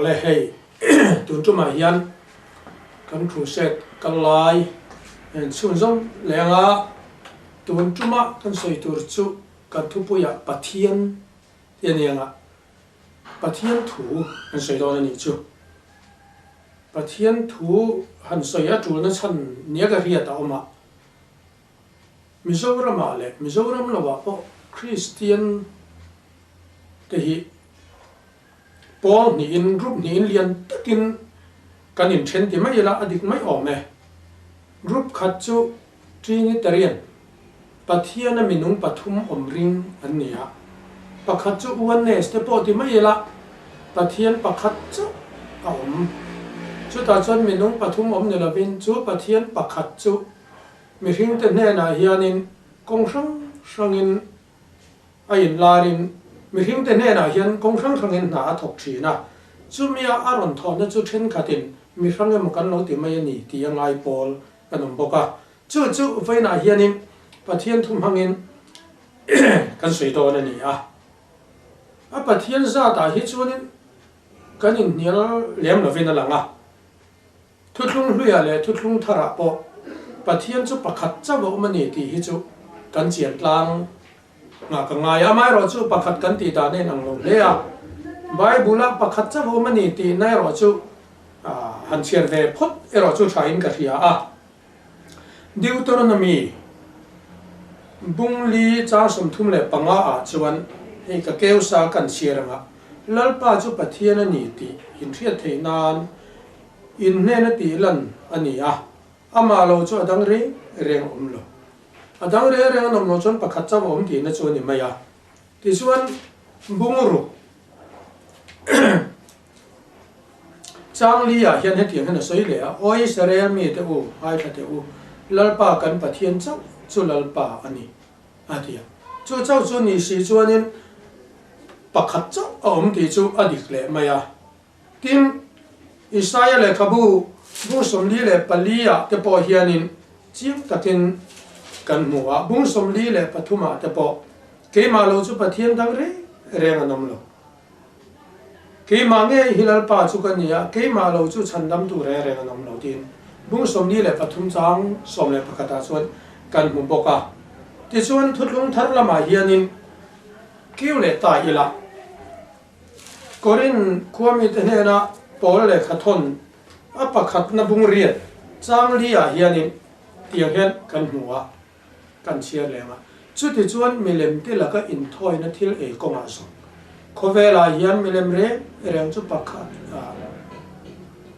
Awle hei tun tumah hian kan crusade kal lai en chhun zawng leh anga tun tuma kan sawi tur chu kan thupuiah Pathian tih a ni anga Pathian thu kan sawi dawn a nih chu. Pathian thu han sawi a tulna chhan nia ka hriat a awm a. Mizoramah leh Mizoram lovah pawh Kristian te hi pawl hnihin, group hnihin lian takin kan inthen ti mai ila a dik mai awm e. Group khat chu Trinitarian, Pathiana minung pathum awm ring an ni a. Pakhat chu Oneness te pawh ti mai ila Pathian pakhat chauh a awm. Chutah chuan minung pathum awm ni lovin chu Pathian pakhat chu mihringte hnenah hianin kawng hrang hrangin a inlarin mihringte hnenah hian kawng hrang hrangin hna a thawk thin a, chumia a rawn thawhna chu thenkhatin mi hrang emaw kan lo ti mai a ni tih a ngai pawl kan awm bawk a. Chu chu vawiinah hianin Pathian thu hmangin kan sawi dawn a ni a. A Pathian zatah hi chuanin kan inhnial lem lovin a lang a. Thuthlung hluiah leh thuthlung tharah pawh Pathian chu pakhat chauh a awm a ni tih hi chu kan chian tlang nghah ka ngai a. Amaherawhchu pakhat kan tih dan a inang lo hle a. Bible-ah pakhat chauh a awm a ni tihna erawh chu han chhiar ve phawt erawh chu thain ka hria a. Deuteronomy bungli chang 35 ah chuan hei ka keu sa kan chhiar anga Lalpa chu Pathian a ni tih inhriat theih nan In hnena tih lan a ni a, amah lo chu a dang reng reng a awm lo. A dang reng reng an awm loh chuan pakhat chauh a awm tihna chu a ni mai a. Tichuan, bungruk Changli ah hian hetiang hian a sawi leh a, Aw Israel mite u, ngaithla teh u, Lalpa kan Pathian chauh chu Lalpa a ni, a ti a. Chu chauh chu ni si chuanin pakhat chauh a awm tih chu a dik leh mai a. Tin, Isaia lehkhabu bung 44 ah te pawh hianin chiang takin kan hmu a, bung 43 ah te pawh, Keimah lo chu Pathian dang reng reng an awm lo. Keimah ngei hi Lalpa chu ka ni a, keimah lo chu chhandamtu reng reng an awm lo tiin bung 43 chang 11 ah chuan kan hmu bawk a. Tichuan, thuthlung thar lamah hianin kiu leh ta ila. Korin khuamite hnena Paul lehkha thawn a pakhatna bung riat chang li ah hianin tiang hian kan hmu a, kan chhiar leng a. Chuti chuan milem te laka inthawina thil ei kawngah zawng khawvelah hian milem reng reng chu pakhat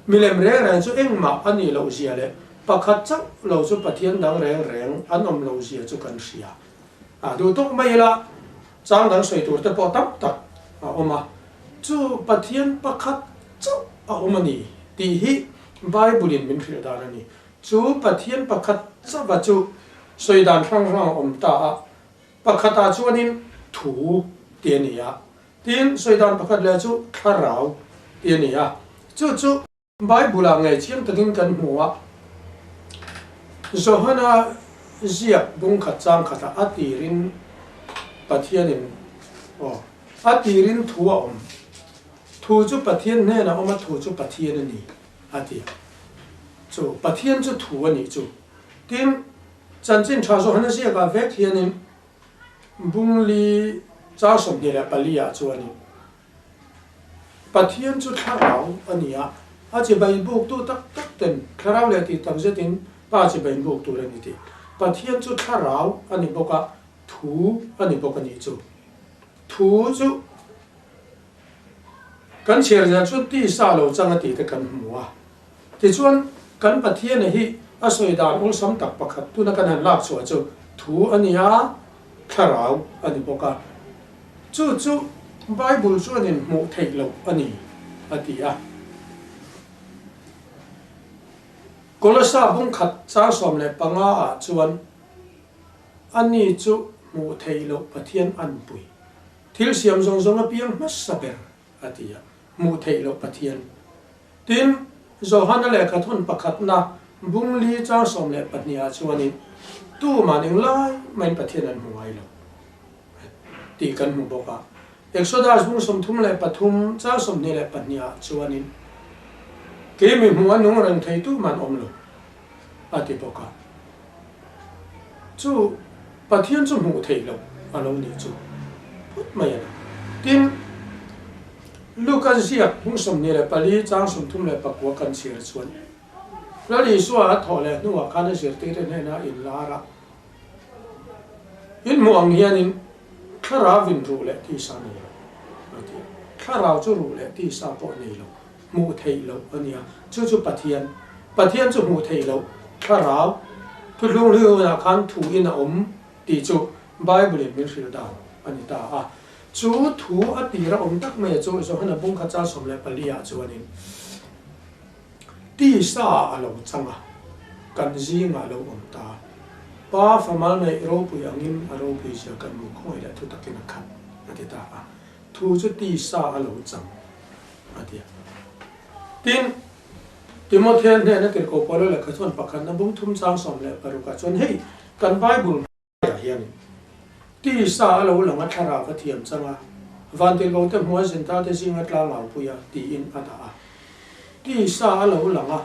milem reng reng chu engmah a nih loh zia leh pakhat chauh lo chu Pathian dang reng reng an awm loh zia chu kan hria. A duh tawk mai ila chang dang sawi tur te pawh tam tak a awm a, chu Pathian pakhat chauh a awm a ni tih hi Bible in min hrilh dan a ni. Chu Pathian pakhat chauha chu sawi dan hrang hrang a awm ta a, pakhatah chuanin thu tih a ni a, tin sawi dan pakhat leh chu thlarau tih a ni a, chu chu Bible-ah ngei chiang takin kan hmu a, Johana ziak bung khat chang khatah a tirin Pathianin aw a tirin thu a awm, thu chu Pathian hnenah awm a, thu chu Pathian a ni a ti a, chu Pathian chu thu a nih chu. Tin, chanchin tha Johana ziakah vek hianin bung li chang 24 ah chuanin, Pathian chu thlarau a ni a, a chibai buktu tak tak ten thlarau leh tih tak zetin Pa chibai buk tur a ni tih. Pathian chu thlarau a ni bawk a, thu a ni bawk a nih chu. Thu chu kan chhiar zel chuan tisa lo chang a tih te kan hmu a. Tichuan, kan Pathiana hi a sawi dan awlsam tak pakhat tuna kan han lak chhuah chu thu a ni a, thlarau a ni bawk a. Chu chu Bible chuan in hmuh theih loh a ni, a ti a. Kolosa bung khat chang 15 ah chuan ani chu hmuh theih loh Pathian anpui, thil siam zawng zawng apiang hmasa ber, a ti a, hmuh theih loh Pathian. Tin, Johana lehkha thawn pakhatna bung li chang 12 ah chuanin tuman englai maiin Pathian an hmu ngai lo tih kan hmu bawk a. Exodus bung 33 chang 22 ah chuanin, Kei mi hmuh a nung reng thei tu man awm lo, a ti bawk a. Chu Pathian chu hmuh theih loh a lo nih chu phawt mai a ni. Tin, Luka ziak bung 24 chang 39 kan chhiar chuan, Lal Isua a thawh leh hnuah khan a zirtirte hnenah inlar a, In hmuh ang hianin thlarau in ruh leh tisa nei lo, a ti a. Thlarau chu ruh leh tisa pawh nei lo, hmuh theih loh a nia. Chu chu Pathian. Pathian chu hmuh theih loh thlarau thuthlung hlui hunah khan thu in a awm tih chu Bible in min hrilh dan a ni ta a. Chu thu a tir a awm tak mai a chu Johana bungkhat chang 14 ah chuanin Tisa ah a lo chang a, kan zingah a lo awm ta. Pa famal neih ropui angin a ropui zia kan hmu khawngaih leh thu takin a khat, a ti ta a. Thu chu tisa a lo chang, a ti a. Tin, Timothea hnena tirhkoh Paula lehkha chuan pakhatna bung thum chang 16 ah chuan hei kan Bible hmaiah hianin tisa a lo lang a thlarau a thiam chang a, vantirhkohte hmuh a zinta te zinga tlang au pui a tiin a dah a. Tisa a lo lang a,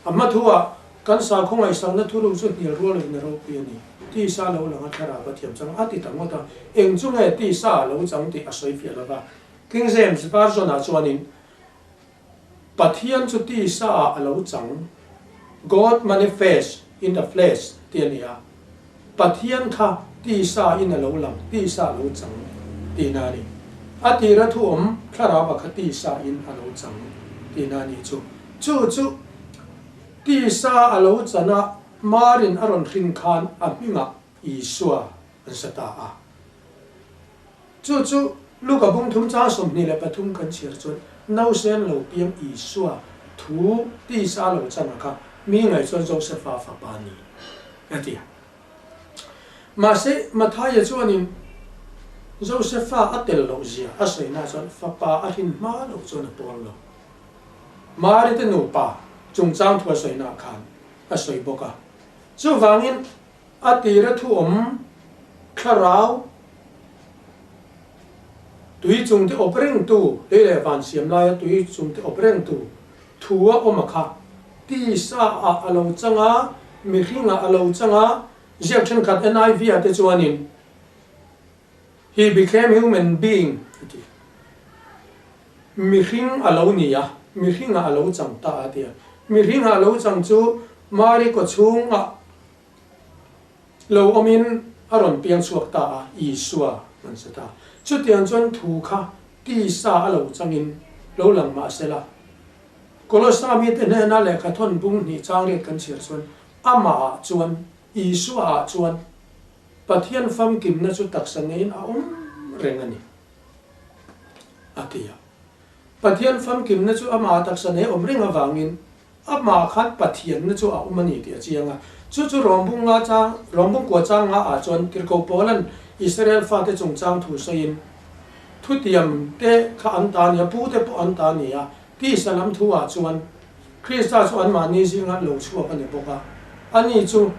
a hma thuah kan sakhaw ngaihsakna thuruk chu hnial rual lovin a ropui a ni. Tisa a lo lang a thlarau a thiam chang a ti ta ngawt a, eng chu nge tisa a lo chang tih a sawi fiah lo va. King James Version ah chuanin Pathian chu tisa ah a lo chang, God manifest in the flesh, tih a ni a. Pathian kha tisa in a lo lang, tisa a lo chang tihna a ni. A tira thu awm thlarau kha tisa in a lo chang tihna a ni chu. Chu chu tisa a lo chan a, Marin a rawn hrin khan a hmingah Isua an sa ta a. Chu chu Luka bung thum chang 23 kan chhiar chuan nausen lo piang Isua thu tisa lo chana kha mi ngaih chuan Josefa fapa ni a ti a. Mahse Mathaia chuanin Josefa a tel loh zia a sawina chuan fapa a hrin hma loh chuan a pawl lo. Mari te nupa chungchang thu a sawina khan a sawi bawk a. Chuvangin A tira thu awm thlarau tui chung te awp rengtu, lei leh van siam laia tui chung te awp rengtu thu a awm a kha. Tisa ah a lo chang a, mihring ah a lo chang a, ziak thenkhat NIV ah te chuanin He became human being a ti. Mihring a lo ni a, mihring ah a lo chang ta a ti a. Mihring ah a lo chang chu Mari kawchhung ah Lo awmin a rawn piang chhuak ta a, Isua an sa ta. Chutiang chuan thu kha tisa a lo changin lo lang mah se la. Kolosa mite hnena lehkha thawn bung hnih chang riat kan chhiar chuan, Amahah chuan, Isuaah chuan, Pathian famkimna chu taksa ngeiin a awm reng a ni, a ti a. Pathian famkimna chu amah taksa nei awm reng avangin Amah khan Pathianna chu a awm a ni tih a chiang a. Chu chu Rawmbung nga chang, Rawmbung kua chang nga ah chuan Tirhkoh Paula'n Israel fate chungchang thu sawiin, Thutiam te kha an ta a ni a, pu te pawh an ta a ni a, tisa lam thu ah chuan Krista chu anmahni zinga lo chhuak a ni bawk a, ani chu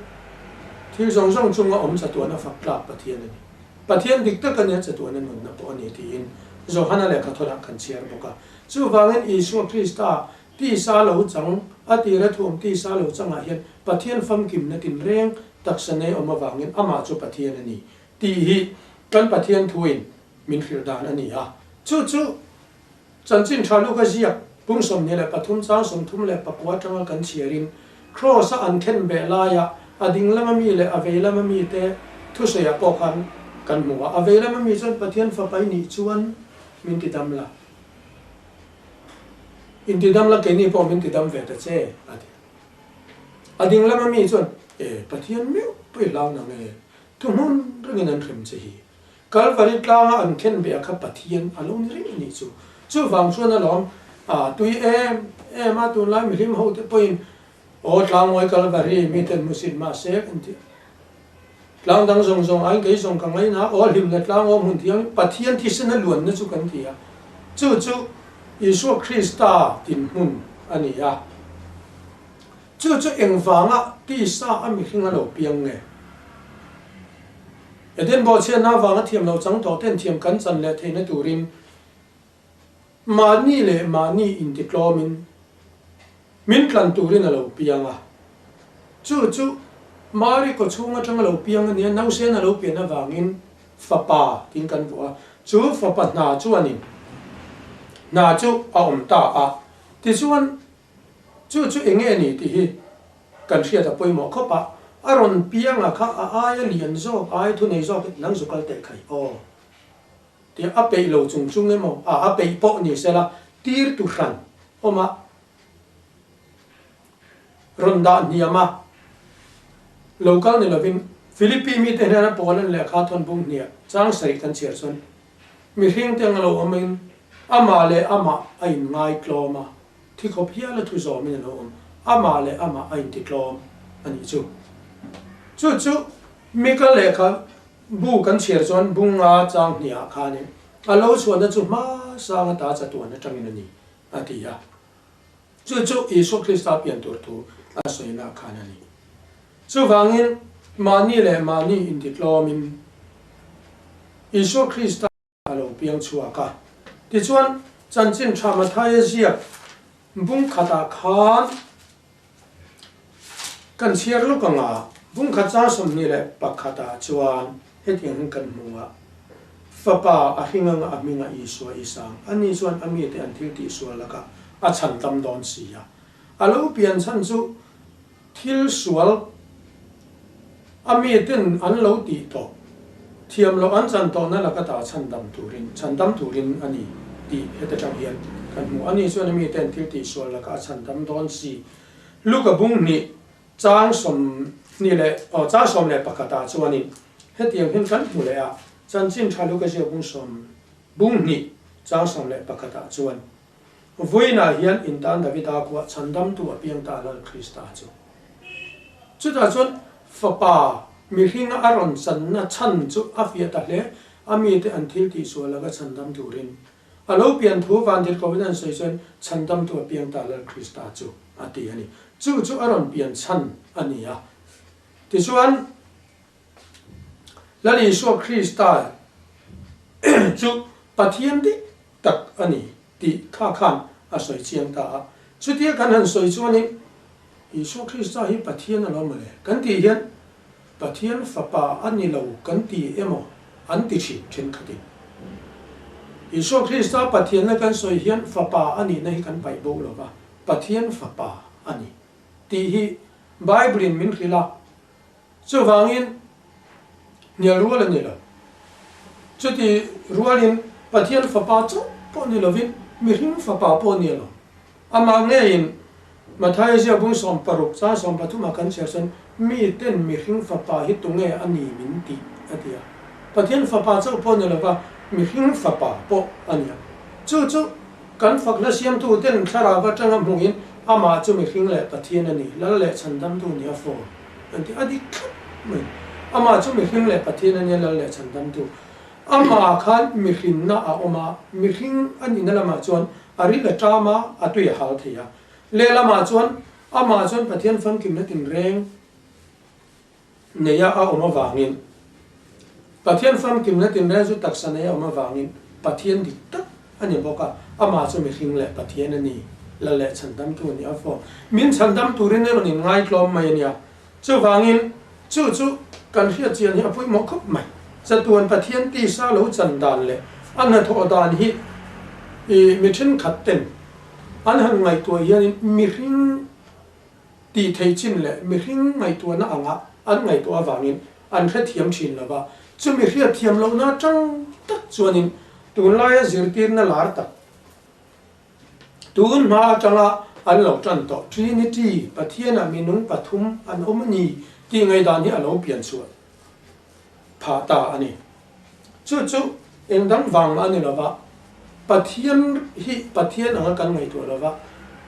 thil zawng zawng chunga awm chatuan a fak tlak Pathian a ni. Pathian dik tak a nia chatuan a nunna pawh a ni tiin Johana lehkha thawlah kan chhiar bawk a. Chuvangin Isua Krista Tisa lo chang, a tira thuam tisa lo changah hian Pathian famkimna tinreng taksa nei awm avangin amah chu Pathian a ni tih hi kan Pathian thuin min hrilh dan a ni a. Chu chu chanchin tha luka ziak pum 23 chang 34 atanga kan chhiarin Kraws-a an khen beh laia a ding lama mi leh a vei lama mite thusawiah pawh khan kan hmu a. A vei lama mi chuan Pathian fapa i nih chuan min ti dam la. Intidam la keini pawh min tidam ve ta che, a ti. A ding lama mi chuan, E, Pathian meuh pawh i hlau nang e, thuhmun rengin an hrem che hi. Kalvari tlanga an khen ve a kha Pathian a lo ni reng a nih chu. Chuvang chuan alawm, a tui em em a, tunlai mihlim ho te pawhin, Aw tlangmawi Kalvari, miten hmusit mah se kan ti. Tlang dang zawng zawng aiin kei zawng ka ngaina, aw hlimna tlang awm hun thiang Pathian thisena luanna chu kan ti a. Chu chu Isua Krista dinhmun a ni a. Chu chu engvanga tisa a mihring a lo piang nge? Eden bawhchhiatna avanga thiam lo chang tawh ten thiam kan chan leh theihna turin mahni leh mahni intitlawmin min tlan turin a lo piang a. Chu chu Mari kawchhung atanga lo piang a nia, nausen a lo pian avangin fapa tiin kan vuah a. Chu fapa hna chuanin hna chu a awm ta a. Tichuan Chu chu eng nge ni tih hi kan hriat a pawimawh khawp a, a rawn pianga kha a aia lian zawk, a aia thunei zawk hi nang zu kal teh khai aw tia a peih lo chung chung emaw, a a peih pawh ni sela tir tu hran awm a, rawn dah hniam a, lo kal ni lovin Philippi mite hnena Paul an lehkha thawn bung hniah chang sarih kan chhiar chuan mihring te anga lo awmin amah leh amah a inngai tlawm a, Thi khawp hial a thu zawmin a lo awm. Amah leh amah a intitlawm a nih chu. Chu chu Mika lehkha bu kan chhiar chuan bunga chang hniah khanin a lo chhuahna chu hmasang ata chatuan atangin a ni a ti a. Chu chu Isua Krista pian tur thu a sawina khan a ni. Chuvangin mahni leh mahni intitlawmin Isua Krista a lo piang chhuak a. Tichuan, chanchin tha Mathaia ziak bung khatah khan kan chhiar lawk ang a, bung khat chang 21 ah chuan hetiang hian kan hmu a, Fapa a hring anga a hminga Isua i sang, ani chuan a mite an thil tihsual lakah a chhan tam dawn si a. A lo pian chhan chu Thil sual a miten an lo tih tawh, thiam loh an chan tawhna laka ta chhandam turin, chhandam turin a ni tih heta tang hian kan hmu. Ani chuan a miten thil tih sual laka a chhandam dawn si. Luka bung hnih chang 20 leh aw chang 11 ah chuanin hetiang hian kan hmu leh a, chanchin tha Luka ziak bung sawm bung hnih chang 11 ah chuan Vawiinah hian in tan Davida khuah chhandamtu a piang ta Lal Krista chu. Chutah chuan Fapa mihringa a rawn channa chhan chu a fiah ta hle, a mite an thil tihsual laka chhandam turin. A lo pian thu vandir kovin an sawi chuan chhandamtu a piang ta Lal Krista chu a ti a ni. Chu chu a rawn pian chhan a ni a. Tichuan. Lal Isua Krista chu Pathian dik tak a ni tih kha khan a sawi chiang ta a. Chutia kan han sawi chuanin Isua Krista hi Pathian a lo mawle kan tih hian Pathian fapa a ni lo kan ti emaw an ti thin thenkhatin. Isua Krista Pathianna kan sawi hian fapa a nihna hi kan paih bo lo va, Pathian fapa a ni tih hi Bible-in min hrilh a. Chuvangin, hnial rual a ni lo. Chuti rualin Pathian Fapa chauh pawh ni lovin mihring Fapa pawh ni lo. Amah ngeiin Mathaia ziak bung 60 chang 13 ah kan chhiar chuan miten mihring Fapa hi tunge a ni min tih a ti a. Pathian Fapa chauh pawh ni lova mihring Fapa pawh a ni a. Chu chu kan fakna siamtuten thlarau atanga hmuhin amah chu mihring leh Pathian a ni, Lal leh Chhandamtu ni a fawn. An ti a dik thlap mai. Amah chu mihring leh Pathian a nia Lal leh Chhandamtu. Amah khan mihrinna a awm a, mihring a nihna lamah chuan a ril a ṭam a, a tui a hal thei a. Lehlamah chuan amah chuan Pathian famkimna tinreng neia a awm avangin, Pathian famkimna tinreng chu taksa neia a awm avangin Pathian dik tak a ni bawk a, amah chu mihring leh Pathian a ni, Lal leh Chhandamtu a ni a fawm. Min chhandam turin a rawn inngaitlawm mai a nia. Chuvangin, chu chu kan hriat chian hi a pawimawh khawp mai. Chatuan Pathian tisa lo chan dan leh a hnathawh dan hi i mi thenkhat ten an han ngaihtuah hianin mihring tih theih chin leh mihring ngaihtuahna anga an ngaihtuah avangin an hrethiam thin lo va, chumi hriatthiam lohna atang tak chuanin tunlaia zirtirna lar tak tun hma atanga an lo tan tawh Trinity, Pathianah minung pathum an awm a ni tih ngaihdan hi a lo pian chhuah phah ta a ni. Chu chu eng dang vang a ni lo va, Pathian hi Pathian anga kan ngaihtuah lo va,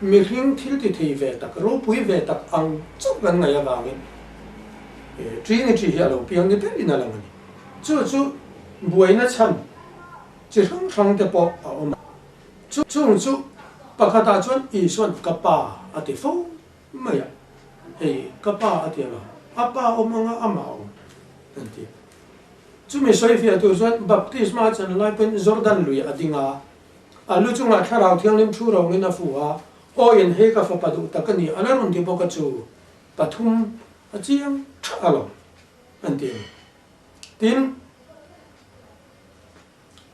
mihring thil ti thei ve tak, ropui ve tak ang chauh kan ngaih avangin Trinity hi a lo piang ni berin a lang a ni. Chu chu buaina chhan chi hrang hrang te pawh a awm a. Chung chu pakhatah chuan Isua'n ka Pa a ti fo mai a, hei ka Pa a ti a lo, a Pa awm anga amah awm an ti. Chumi sawifiah tur chuan baptisma a chan lai pawhin Jordan lui a ding a, a lu chungah Thlarau Thianghlim thu rongin a fu a, Aw in hei ka fapa duh tak a ni, a la rawn ti bawk a chu pathum a chiang tha alawm an ti a ni. Tin,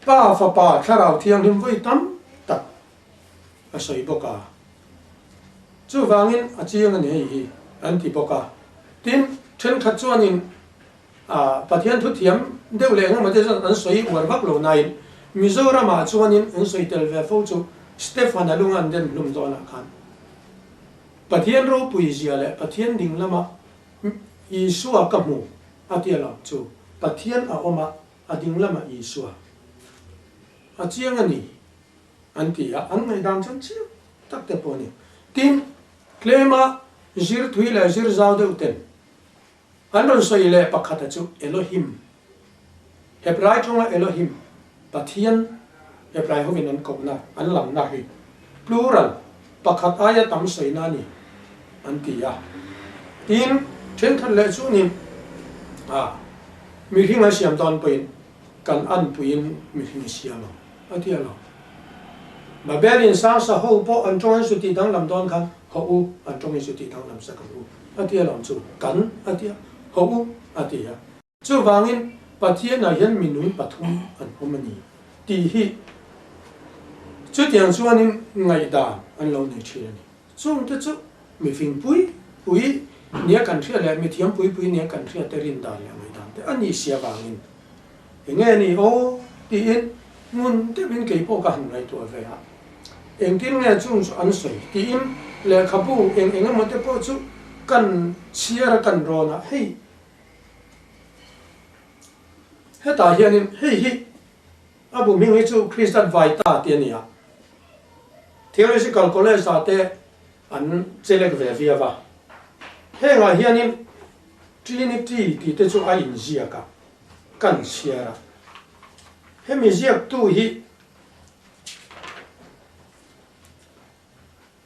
Pa, Fapa, Thlarau Thianghlim vawi tam tak a sawi bawk a, chuvangin a chiang a ni hei hi an ti bawk a. Tin, thenkhat chuanin Pathian thuthiam deuh leh engemaw te chuan an sawi uar vak lo nain Mizoramah chuanin an sawi tel ve fo chu Stefan-a lunga an den hlum dawnah khan Pathian ropui zia leh Pathian ding lama Isua ka hmu a tia lo chu Pathian a awm a, a ding lamah Isua a chiang a ni an ti a, an ngaihdan chuan chiang tak te pawh a ni. Tin, tlema zir thui leh zir zau deuh ten an rawn sawi leh pakhata chu Elohim, Hebrai tawnga Elohim, Pathian, Hebrai hovin an kohna, an lamna hi plural, pakhat aia tam sawina a ni an ti a. Tin, thenkhat leh chuanin a mihring a siam dawn pawhin kan anpuiin mihring a siam ang a ti a lo. Babel in sangsa ho pawh an tawng an su tih danglam dawn khan haw u an tawng in su tih danglam sak ang u a ti a lo chu kan a ti a, haw u a ti a. Chuvangin Pathianah hian minung pathum an awm a ni tih hi chutiang chuanin ngaihdan an lo nei thin a ni. Chungte chu mifing pui pui nia kan hria leh mithiam pui pui nia kan hriate rindan leh ngaihdan te a nih si avangin enge ni aw tiin ngun deuhin kei pawh ka han ngaihtuah ve a. Engtin nge chung chu an sawi tiin lehkhabu eng eng emaw te pawh chu kan chhiar a kan rawn a, hei Hetah hianin hei hi a bu hming hi chu Christian Vaita tih a ni a, Theological College ah te an chelek ve viau a. Hengah hianin Trinity tih te chu a inziak a, kan chhiar a. Hemi ziaktu hi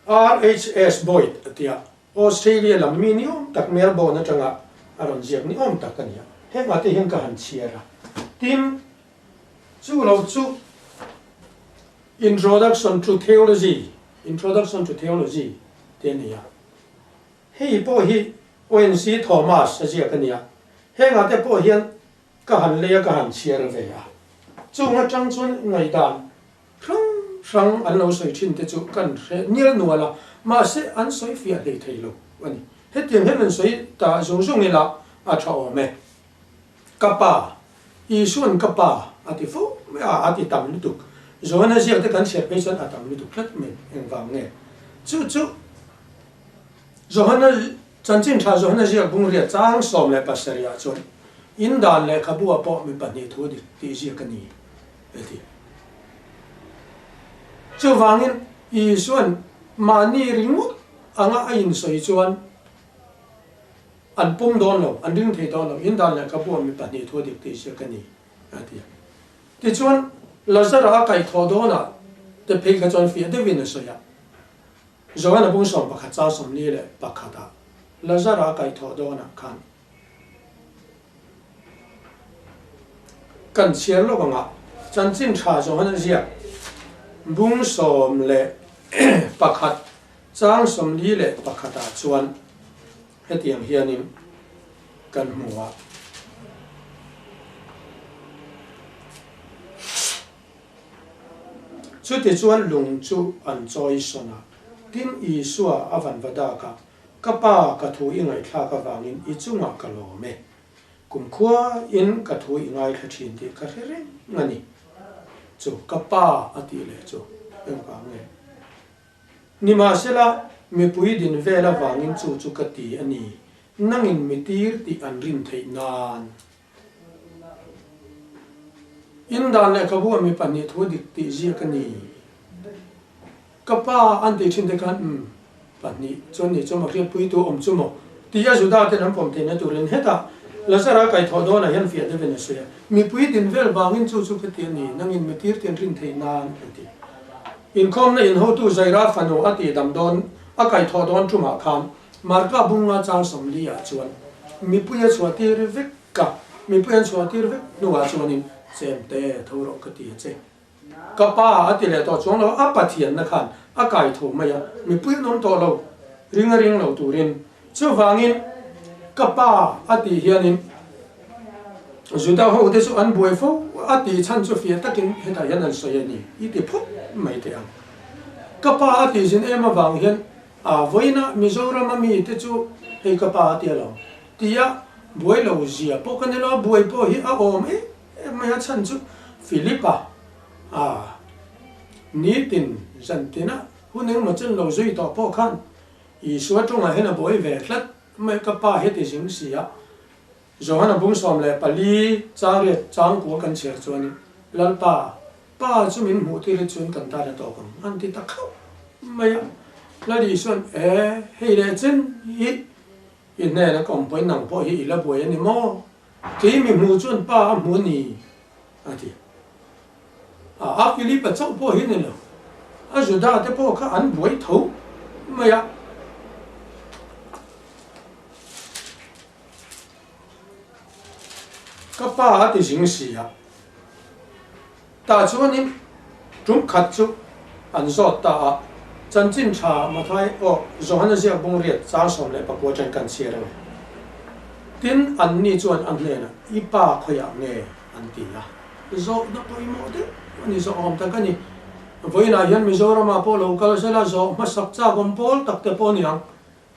RHS Boyd a ti a, Australia lam mi ni awm tak Melbourne atanga a rawn ziak ni awm tak a ni a, hengah te hian ka han chhiar a. Tin, chu lo chu Introduction to Theology, Introduction to Theology tih a ni a, hei pawh hi ONC Thomas a ziak a ni a, hengah te pawh hian ka han lei a, ka han chhiar ve a. Chung atang chuan ngaihdan Hrang hrang an lo sawi thin te chu kan hre nial nual a, mahse an sawi fiah hlei thei lo a ni. Hetiang hian an sawi ta zung zung ila a tha awm e. Ka pa, Isua'n ka pa a ti fo mai a, a ti tam lutuk. Johana ziak te kan chhiar phei chuan a tam lutuk tlat mai, engvang nge? Chu chu Johana chanchin tha Johana ziak bungria chang 17 ah chuan in dan lehkhabu ah pawh mi pahnih thu dik tih ziak a ni. A ti. Chuvangin Isua'n mahni ringawt anga a insawi chuan an pawm dawn lo, an ring thei dawn lo, in dan lehkhabu ah mi pahnih thu dik tih ziak a ni, a ti a. Tichuan, Lazara a kaihthawh dawnah te phei kha chuan fiah deuhin a sawi a. Johana bung 11 chang 41 ah Lazara a kaihthawh dawnah khan Kan chhiar lawk anga chanchin tha zawng an ziak bung 11 chang 41 ah chuan hetiang hianin kan hmu a. Chutichuan lung chu an chawi sawn a, tin Isua a van va dak a, Ka pa, ka thu i ngaihthlak avangin i chungah ka lawm e. Kumkhua in ka thu i ngaithla thin tih ka hre reng a ni. Chu ka pa a tih leh chu engvang nge? Nimahsela, mipui din vel avangin chu chu ka ti a ni, nangin mi tir tih an rin theih nan. In dan lehkhabu a mi pahnih thu dik tih ziak a ni. Ka pa an tih thin te khan umm pahnih chuan ni chu maw hriatpuitu awm chu maw ti a Juda ten an pawm theihna turin hetah Lazara kaihthawh dawnah hian fiah deuhin a sawi a, mipui din vel vangin chu chu ka ti a ni, nangin mi tir ten rin theih nan an ti. Inkhawmna in hotu Zaira fanu a tihdam dawn a kaihthawh dawn tumah khan Marka bunga chang 40 ah chuan mipui a chhuah tir vek a. Mipui an chhuah tir vek hnuah chuanin Chemte tho rawh ka ti a che. Ka pa a ti leh tawh chuang lo, a Pathianna khan a kai tho mai a, mipui an awm tawh lo, ring a ring lo turin. Chuvangin ka pa a tih hianin Juda ho te chu an buai fo a tih chhan chu fiah takin hetah hian an sawi a ni i ti phawt mai teh ang. Ka pa a tih zin em avang hian a vawiinah Mizoram a mi te chu hei ka pa a ti alo tia buai lo zia pawh ka ni lo, buai pawh hi a awm em em mai a chhan chu Philip-a a nitin zantina hun engmaw chen lo zui tawh pawh khan Isua tawngah hian a buai ve tlat mai, ka pa heti zing si a, Johana bung 14 changriat changkua kan chhiar chuanin, Lalpa, Pa chu min hmuh tir hi chuan kan tan a tawk ang, an ti ta khauh mai a. Lal Isua'n, E, hei leh chen hi i hnena ka awm pawhin nang pawh hi i la buai a ni maw? Kei mi hmuh chuan Pa a hmu a ni, a ti. A, a Philipa chauh pawh hi ni lo, a Juda te pawh kha an buai tho mai a. Ka pa a ti zing si a, tah chuanin tum khat chu an zawt ta a, chanchin tha Mathai aw Johana ziak bung riat chang 19 atang kan chhiar ang e. Tin, anni chuan a hnenah, I pa khawiah nge? an ti a. Zawhna pawimawh deuh a ni zawhawm tak a ni. Vawiinah hian Mizoramah pawh lo kal sela zawh hmasak chak awm pawl tak te pawh a ni ang.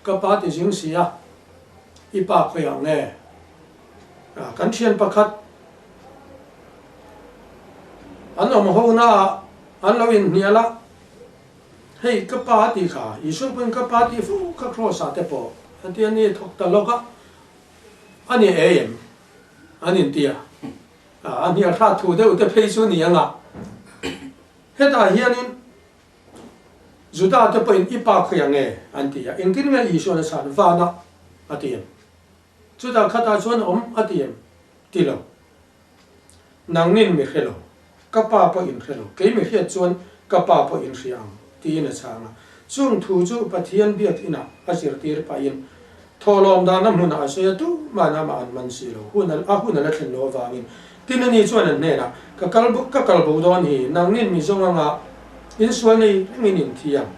Ka pa ti zing si a, i pa khawiah nge? Kan thian pakhat an awm ho naah an lo inhnial a, hei ka pa a tih kha, Isua pawhin ka pa tih fo kha Kraws ah te pawh a ti a ni, thawk ta lawk a, a ni ei em? An inti a, a hnial hrat thu deuh te phei chu ni ang a, hetah hianin Juda te pawhin i pa khawi ang e an ti a, engtin nge Isuan a chhan vana a ti em? Chutah khatah chuan awm a ti em? Ti lo. Nangnin mi hre lo, ka pa pawh in hre lo, kei mi hriat chuan ka pa pawh in hria ang tiin a chhang a. Chung thu chu Pathian biak inah a zirtir pahin thawhlawm dahna hmunah a sawi a, tumah amah an man si lo, hun a hun a la thlen loh avangin. Tin ani chuan an hnenah, Ka kal ka kal bo dawn hi, nangnin mi zawng anga insual nei rengin in thi ang.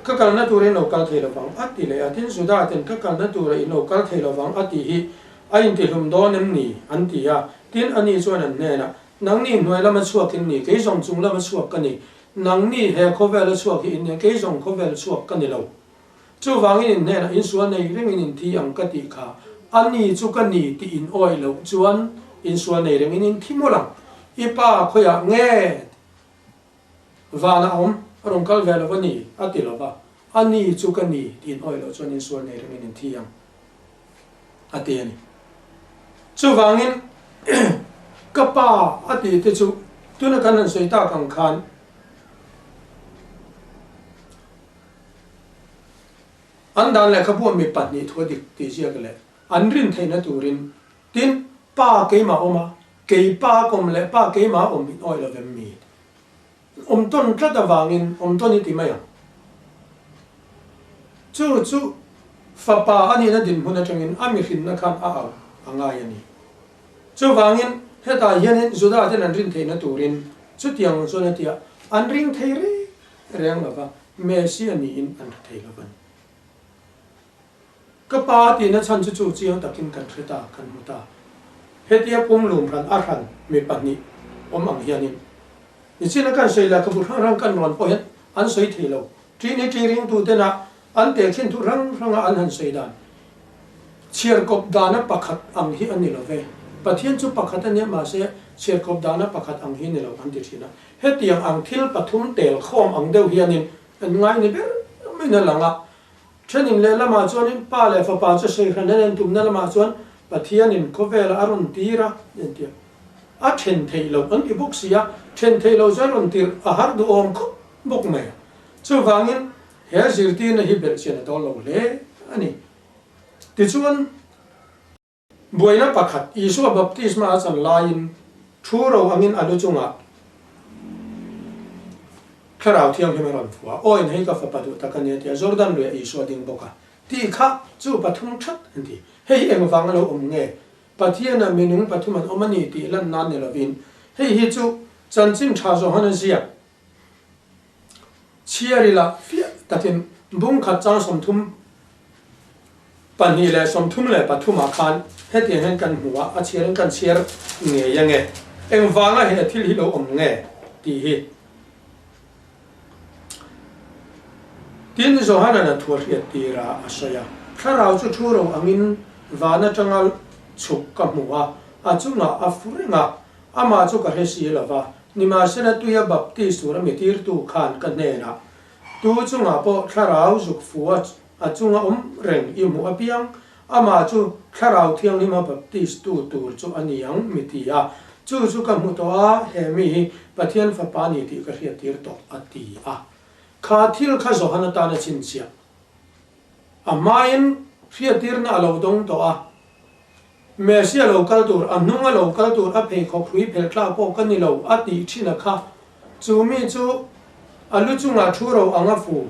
Ka kalna tura in lo kal thei lovang, a ti leh a. Tin Juda ten ka kalna tura in lo kal thei lovang a tih hi a intihlum dawn em ni? an ti a. Tin ani chuan an hnenah, Nangni hnuai lama chhuak in ni, kei zawng chung lama chhuak ka ni. Nangni he khawvela chhuak hi in ni a, kei zawng khawvel chhuak ka ni lo. Chuvangin in hnenah insual nei rengin in thi ang ka tih kha, a ni chu ka ni tih in awih loh chuan insual nei rengin in thi mawlh ang. I pa khawiah nge vanah awm a rawn kal ve lo va ni? a ti lo va, a ni chu ka ni tih in awih loh chuan insual nei rengin in thi ang a ti a ni. Chuvangin ka pa a tih te chu tuna kan han sawi tak ang khan, An dan lehkhabu a mi pahnih thu a dik tih ziak leh an rin theihna turin, tin, Pa keimah awm a, kei Pa kawm leh Pa keimah awm in awih lovem mi? Awm tawn tlat avangin awm tawn i ti mai ang. Chu chu fapa a nihna dinhmun atangin a mihrinna khan a au a ngai a ni. Chuvangin hetah hianin Juda ten an rin theihna turin chutiang chuan a ti a, an ring thei reng Reng lova Messia niin an hre thei lo a ni. Ka pa tihna chhan chu chu chiang takin kan hre ta, kan hmu ta. Hetia pumlum hran a hran mi pahnih awm ang hianin nichina kan sawi lehkhabu hrang hrang kan rawn pawh hian an sawi thei lo. Trinity ringtutena an tehkhin thu hrang hranga an han sawi dan Chhiarkawp dana pakhat ang hi a ni lo ve. Pathian chu pakhat a nia mahse chhiarkawp dana pakhat ang hi a ni lo an ti thin a. Hetiang ang thil pathum tel khawm ang deuh hianin an ngai ni ber maiin a lang a. Thenin lehlamah chuanin Pa leh Fapa chu sawi hran an en tumna lamah chuan Pathianin khawvelah a rawn tir a an ti a. A then theih loh an ti bawk si a, then theih loh chu a rawn tirh a har duhawm khawp bawk mai a. Chuvangin he zirtirna hi belhchian a dawl lo hle a ni. Tichuan. Buaina pakhat, Isua baptisma a chan laiin thu ro angin a lu chungah Thlarau Thianghlim a rawn fuh a, Aw in hei ka fapa duh tak a nia tia Jordan luiah Isua ding bawk a tih kha chu pathum that an ti. Hei hi engvang a lo awm nge? Pathiana minung pathum an awm a ni tih lan nan ni lovin, hei hi chu chanchin tha Johana ziak chhiar ila fiah takin bungkhat chang 32 leh 33 ah khan hetiang hian kan hmu a, a chhiarin kan chhiar ngei ange. Engvanga he thil hi lo awm nge tih hi. Tin, Johanan a thu a hriat tir a, a sawi a, Thlarau chu thu ro angin van atanga chhuk ka hmu a, a chungah a fu reng a, amah chu ka hre si lo va, nimahsela tuia baptis tur a mi tirtu khan ka hnenah, Tu chungah pawh Thlarau zuk fu a, a chunga awm reng i hmuh apiang, amah chu Thlarau Thianghlima baptis tu tur chu a ni ang, mi ti a. Chu chu ka hmu tawh a, he mi hi Pathian Fapa a ni tih ka hriattir tawh, a ti a. Kha thil kha Johan atan a chhinchhiah. A hmain hriattirna a lo dawng tawh a. Messia lo kal tur, a hnunga lo kal tur, a pheikhawk hrui phelh tlak pawh ka ni lo, a tih thin a kha. Chu mi chu a lu chungah thu ro ang a fu.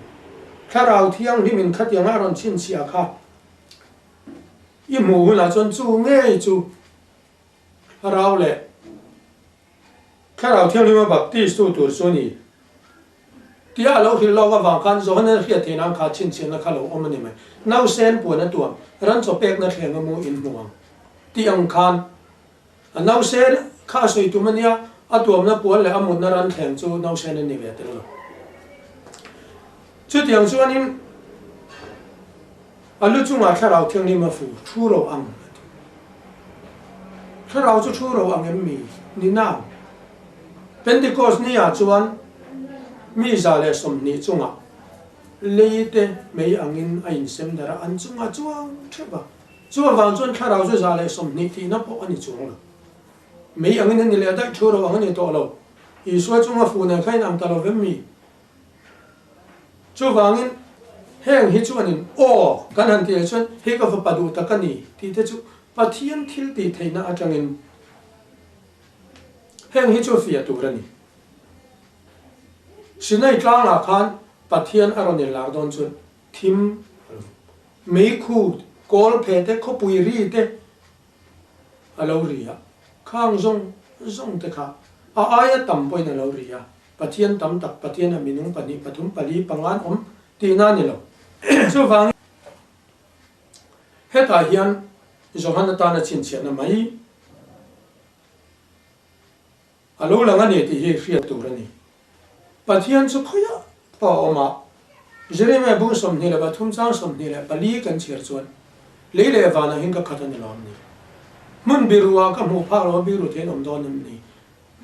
Thlarau Thianghlim in khatianga a rawn chhinchhiah kha i hmuh hunah chuan chu ngei chu Thlarau leh Thlarau Thianghlima baptis tu tur chu a ni. Tia a lo hrilh lawk avang khan Johana hriat theih nan kha chhinchhiahna kha lo awm a ni mai. Nausen puan a tuam, ran chaw pekna thleng a mu in hmu ang tih ang khan a nausen kha a sawi tum a nia, a tuamna puan leh a mutna ran thleng chu nausen a ni ve tel lo. Chutiang chuanin a lu chungah Thlarau Thianghlim a fu thu ro ang a ti. Thlarau chu thu ro ang em mi? Ni nang. Pentecost ni ah chuan mi 120 chungah lei te mei angin a insem darh a, an chungah chuang theuh a. Chu avang chuan Thlarau chu 120 tihna pawh a ni chuang lo. Mei angin a ni leh daih thu ro ang a ni tawh lo. Isua chunga fu nen kha inang ta lo vem mi? Chuvangin, heng hi chuanin, Aw, kan han tih ah chuan hei ka fapa duh tak a ni, tih te chu Pathian thil tih theihna atangin heng hi chu fiah tur a ni. Sinai tlangah khan Pathian a rawn inlar dawn chuan thim, meikhu, kawl phe te, khawpui ri te a lo ri a, khang zawng zawng te kha a aia tam pawhin a lo ri a, Pathian tam tak, Pathian a minung pahnih, pathum, pali, pangan awm tihna a ni lo. Chuvangin hetah hian Johan atana chhinchhiahna mai a lo lang a ni tih hi hriat tur a ni. Pathian chu khawiah pawh a awm a, Jeremiah bung 23 chang 24 kan chhiar chuan, Lei leh vanah hian ka khat a ni lo am ni? Hmun biruah ka hmuh phak lo a biru theiin awm dawn em ni?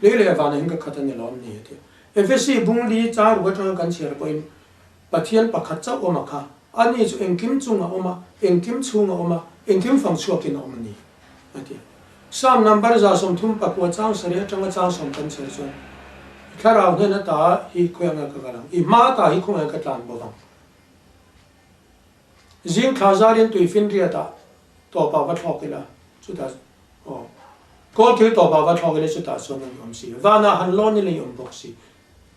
Lei leh vanah hian ka khat a ni lo am ni? A ti. Efesi bung li chang ruk atanga kan chhiar pawhin Pathian pakhat chauh awm a kha, ani chu engkim chung a awm a, engkim chhung a awm a, engkim fang chhuakin a awm a ni, a ti. Psalm number 139 chang sarih atanga chang sawm kan chhiar chuan, I thlarau hnen ata hi khawiah nge ka kal ang? I hma ata hi khawngaih ka tlan bo vang? Zing thla zarin tui finriatah tawpah va thlawk ila, chutah aw, kawlkil tawpah va thlawk ila chutah chuan a ni awm si. Vanah han lawn ila i awm bawk si.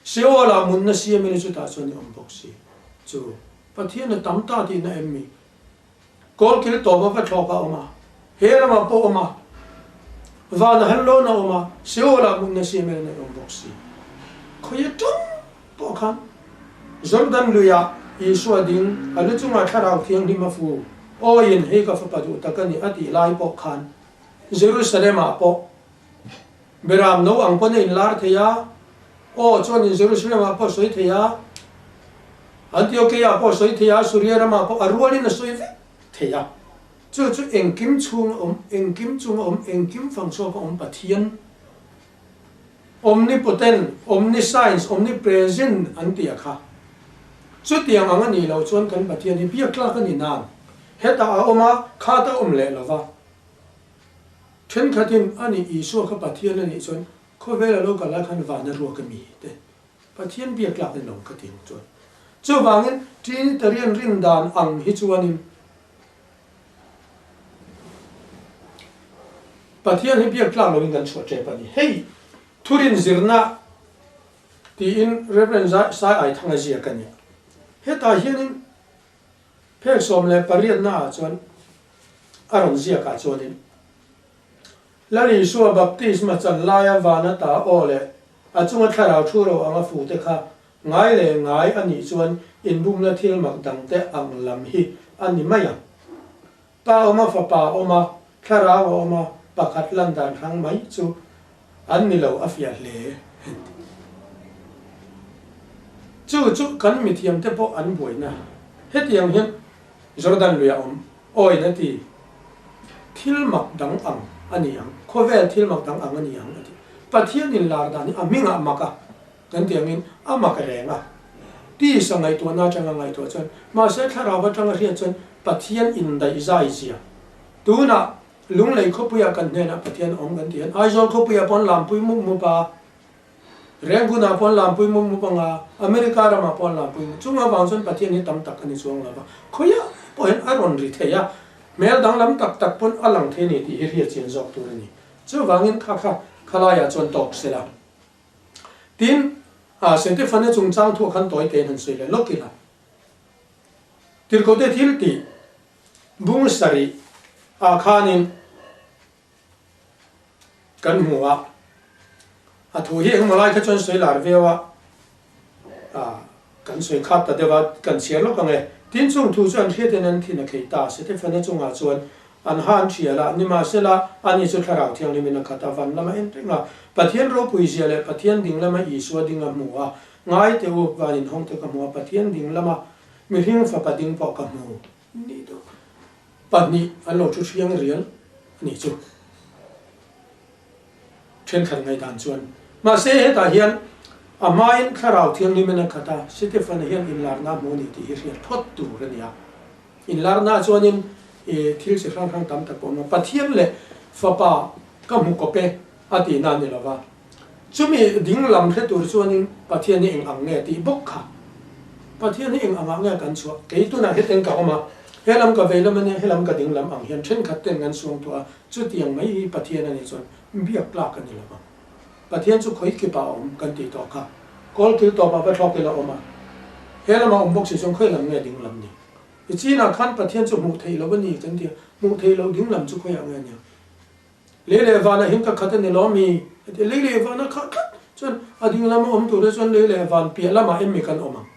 Seol ah munna siam ila chutah chuan i awm bawk si. Chu Pathian a tam ta tihna em mi? Kawlkil tawp a va thlawk a awm a, he ramah pawh awm a, vana han lawn a awm a, Seol ah munna siam ila i awm bawk si. Khawi atang pawh khan Jordan luiah Isua ding a lu chungah Thlarau Thianghlim a fu, Awiin hei ka fapa duh tak a ni a tih lai pawh khan Jerusalem ah pawh Beram no ang pawn a inlar thei a, aw chuanin Jerusalem ah pawh a sawi thei a, Antiokeia ah pawh a sawi thei a, Suria ramah pawh a rualin a sawi vek thei a. Chu chu engkim chhung a awm, engkim chung a awm, engkim fang chhuak a awm Pathian Omnipotent, Omniscience, Omnipresent an tih a kha. Chutiang ang a nih loh chuan kan Pathian hi biak tlak a ni nang. Hetah a awm a, khat a awm leh lo va. Thenkhatin a nih Isua kha Pathian a nih chuan khawvel a lo kal lai khan van a ruak a mi te Pathian biak tlak in lo ka ti ang chuan. Chuvangin Trinitarian rin dan ang hi chuanin Pathian hi biak tlak loin kan chhuah tep a ni. Hei thurin zirna tiin Rev. Sai Aithanga ziak a nia. Hetah hianin Phek 18 naah chuan a rawn ziakah chuanin. Lal Isua baptisma chan laia van ata aw leh a chunga thlarau thu ro anga fu te kha ngai leh ngai a nih chuan inbumna thil mak dangte ang lam hi a ni mai ang. Pa awm a, fapa awm a, thlarau a awm a, pakhat lan dan hrang mai chu an ni lo a fiah hle an ti. Chu chu kan mithiamte pawh an buaina hetiang hian Jordan lui a awm awin a ti. Thil mak dang ang a ni ang, khawvel thil mak dang ang a ni ang a ti. Pathian inlar dan hi a hmingah mak a kan tih angin a mak reng a. Tisa ngaihtuahna atanga ngaihtuah chuan, mahse thlarau atanga hriat chuan Pathian indaih zai zia. Tunah Lunglei khawpuiah kan hnenah Pathian awm kan tih hian Aizawl khawpuiah pawh an lampui mup mup a. Rangoon-ah pawh an lampui mup mup ang a, America ramah pawh an lampui mup. Chung avang chuan Pathian hi tam tak a ni chuang lo va, khawiah pawh hian a rawn ri thei a, hmel danglam tak tak pawn a lang thei a ni tih hi hriat chian zawk tur a ni. Chuvangin kha kha khalaiah chuan tawk se la. Tin, Setefane chungchang thuah khan tawi tein han sawi leh lawk ila. Tirhkohte thil tih bung sarih ah khanin, Kan hmu a, a thu hi engmaw lai kha chuan sawi lar viau a, ah kan sawi khat ta deuh a, kan chhiar lawk ang e. Tin chung thu chu an hriatin an thin a khei ta, Setefana chungah chuan an ha an thial a, nimahsela ani chu Thlarau Thianghlimin a khat a, van lama en reng a, Pathian ropui zia leh Pathian ding lama Isua ding a hmu a, ngai teh u, van inhawng te ka hmu a, Pathian ding lama mihring fapa ding pawh ka hmu. Nih deuh pahnih an lo thu hriang rial a nih chu. Thenkhat ngaihdan chuan. Mahse hetah hian a hmain Thlarau Thianghlim in a khat a, Stephen-a hian inlarna a hmu a ni tih hi hriat phawt tur a ni a. Inlarna chuanin thil chi hrang hrang tam tak a awm a, Pathian leh Fapa ka hmu kawp e a tihna a ni lo va. Chumi ding lam hre tur chuanin Pathian hi eng ang nge tih bawk kha. Pathian hi eng angah nge kan chhuah? Kei tunah heten ka awm a, he lam ka vei lam a nia, he lam ka ding lam ang hian thenkhat ten kan suang tuah a, chutiang mai hi Pathian a nih chuan biak tlak a ni lo vang. Pathian chu khawi kipah a awm kan tih tawh kha. Kawl kil tawpah va thlawk ila awm a, he lamah awm bawk si chuan khawi lam nge ding lam ni? I chinah khan Pathian chu hmuh theih loh a ni kan ti a, hmuh theih loh ding lam chu khawiah nge nia? Lei leh vanah hian ka khat a ni lo mi? A ti a, lei leh vanah khah tlat chuan a ding lama awm tura chuan lei leh van piah lamah em mi kan awm ang?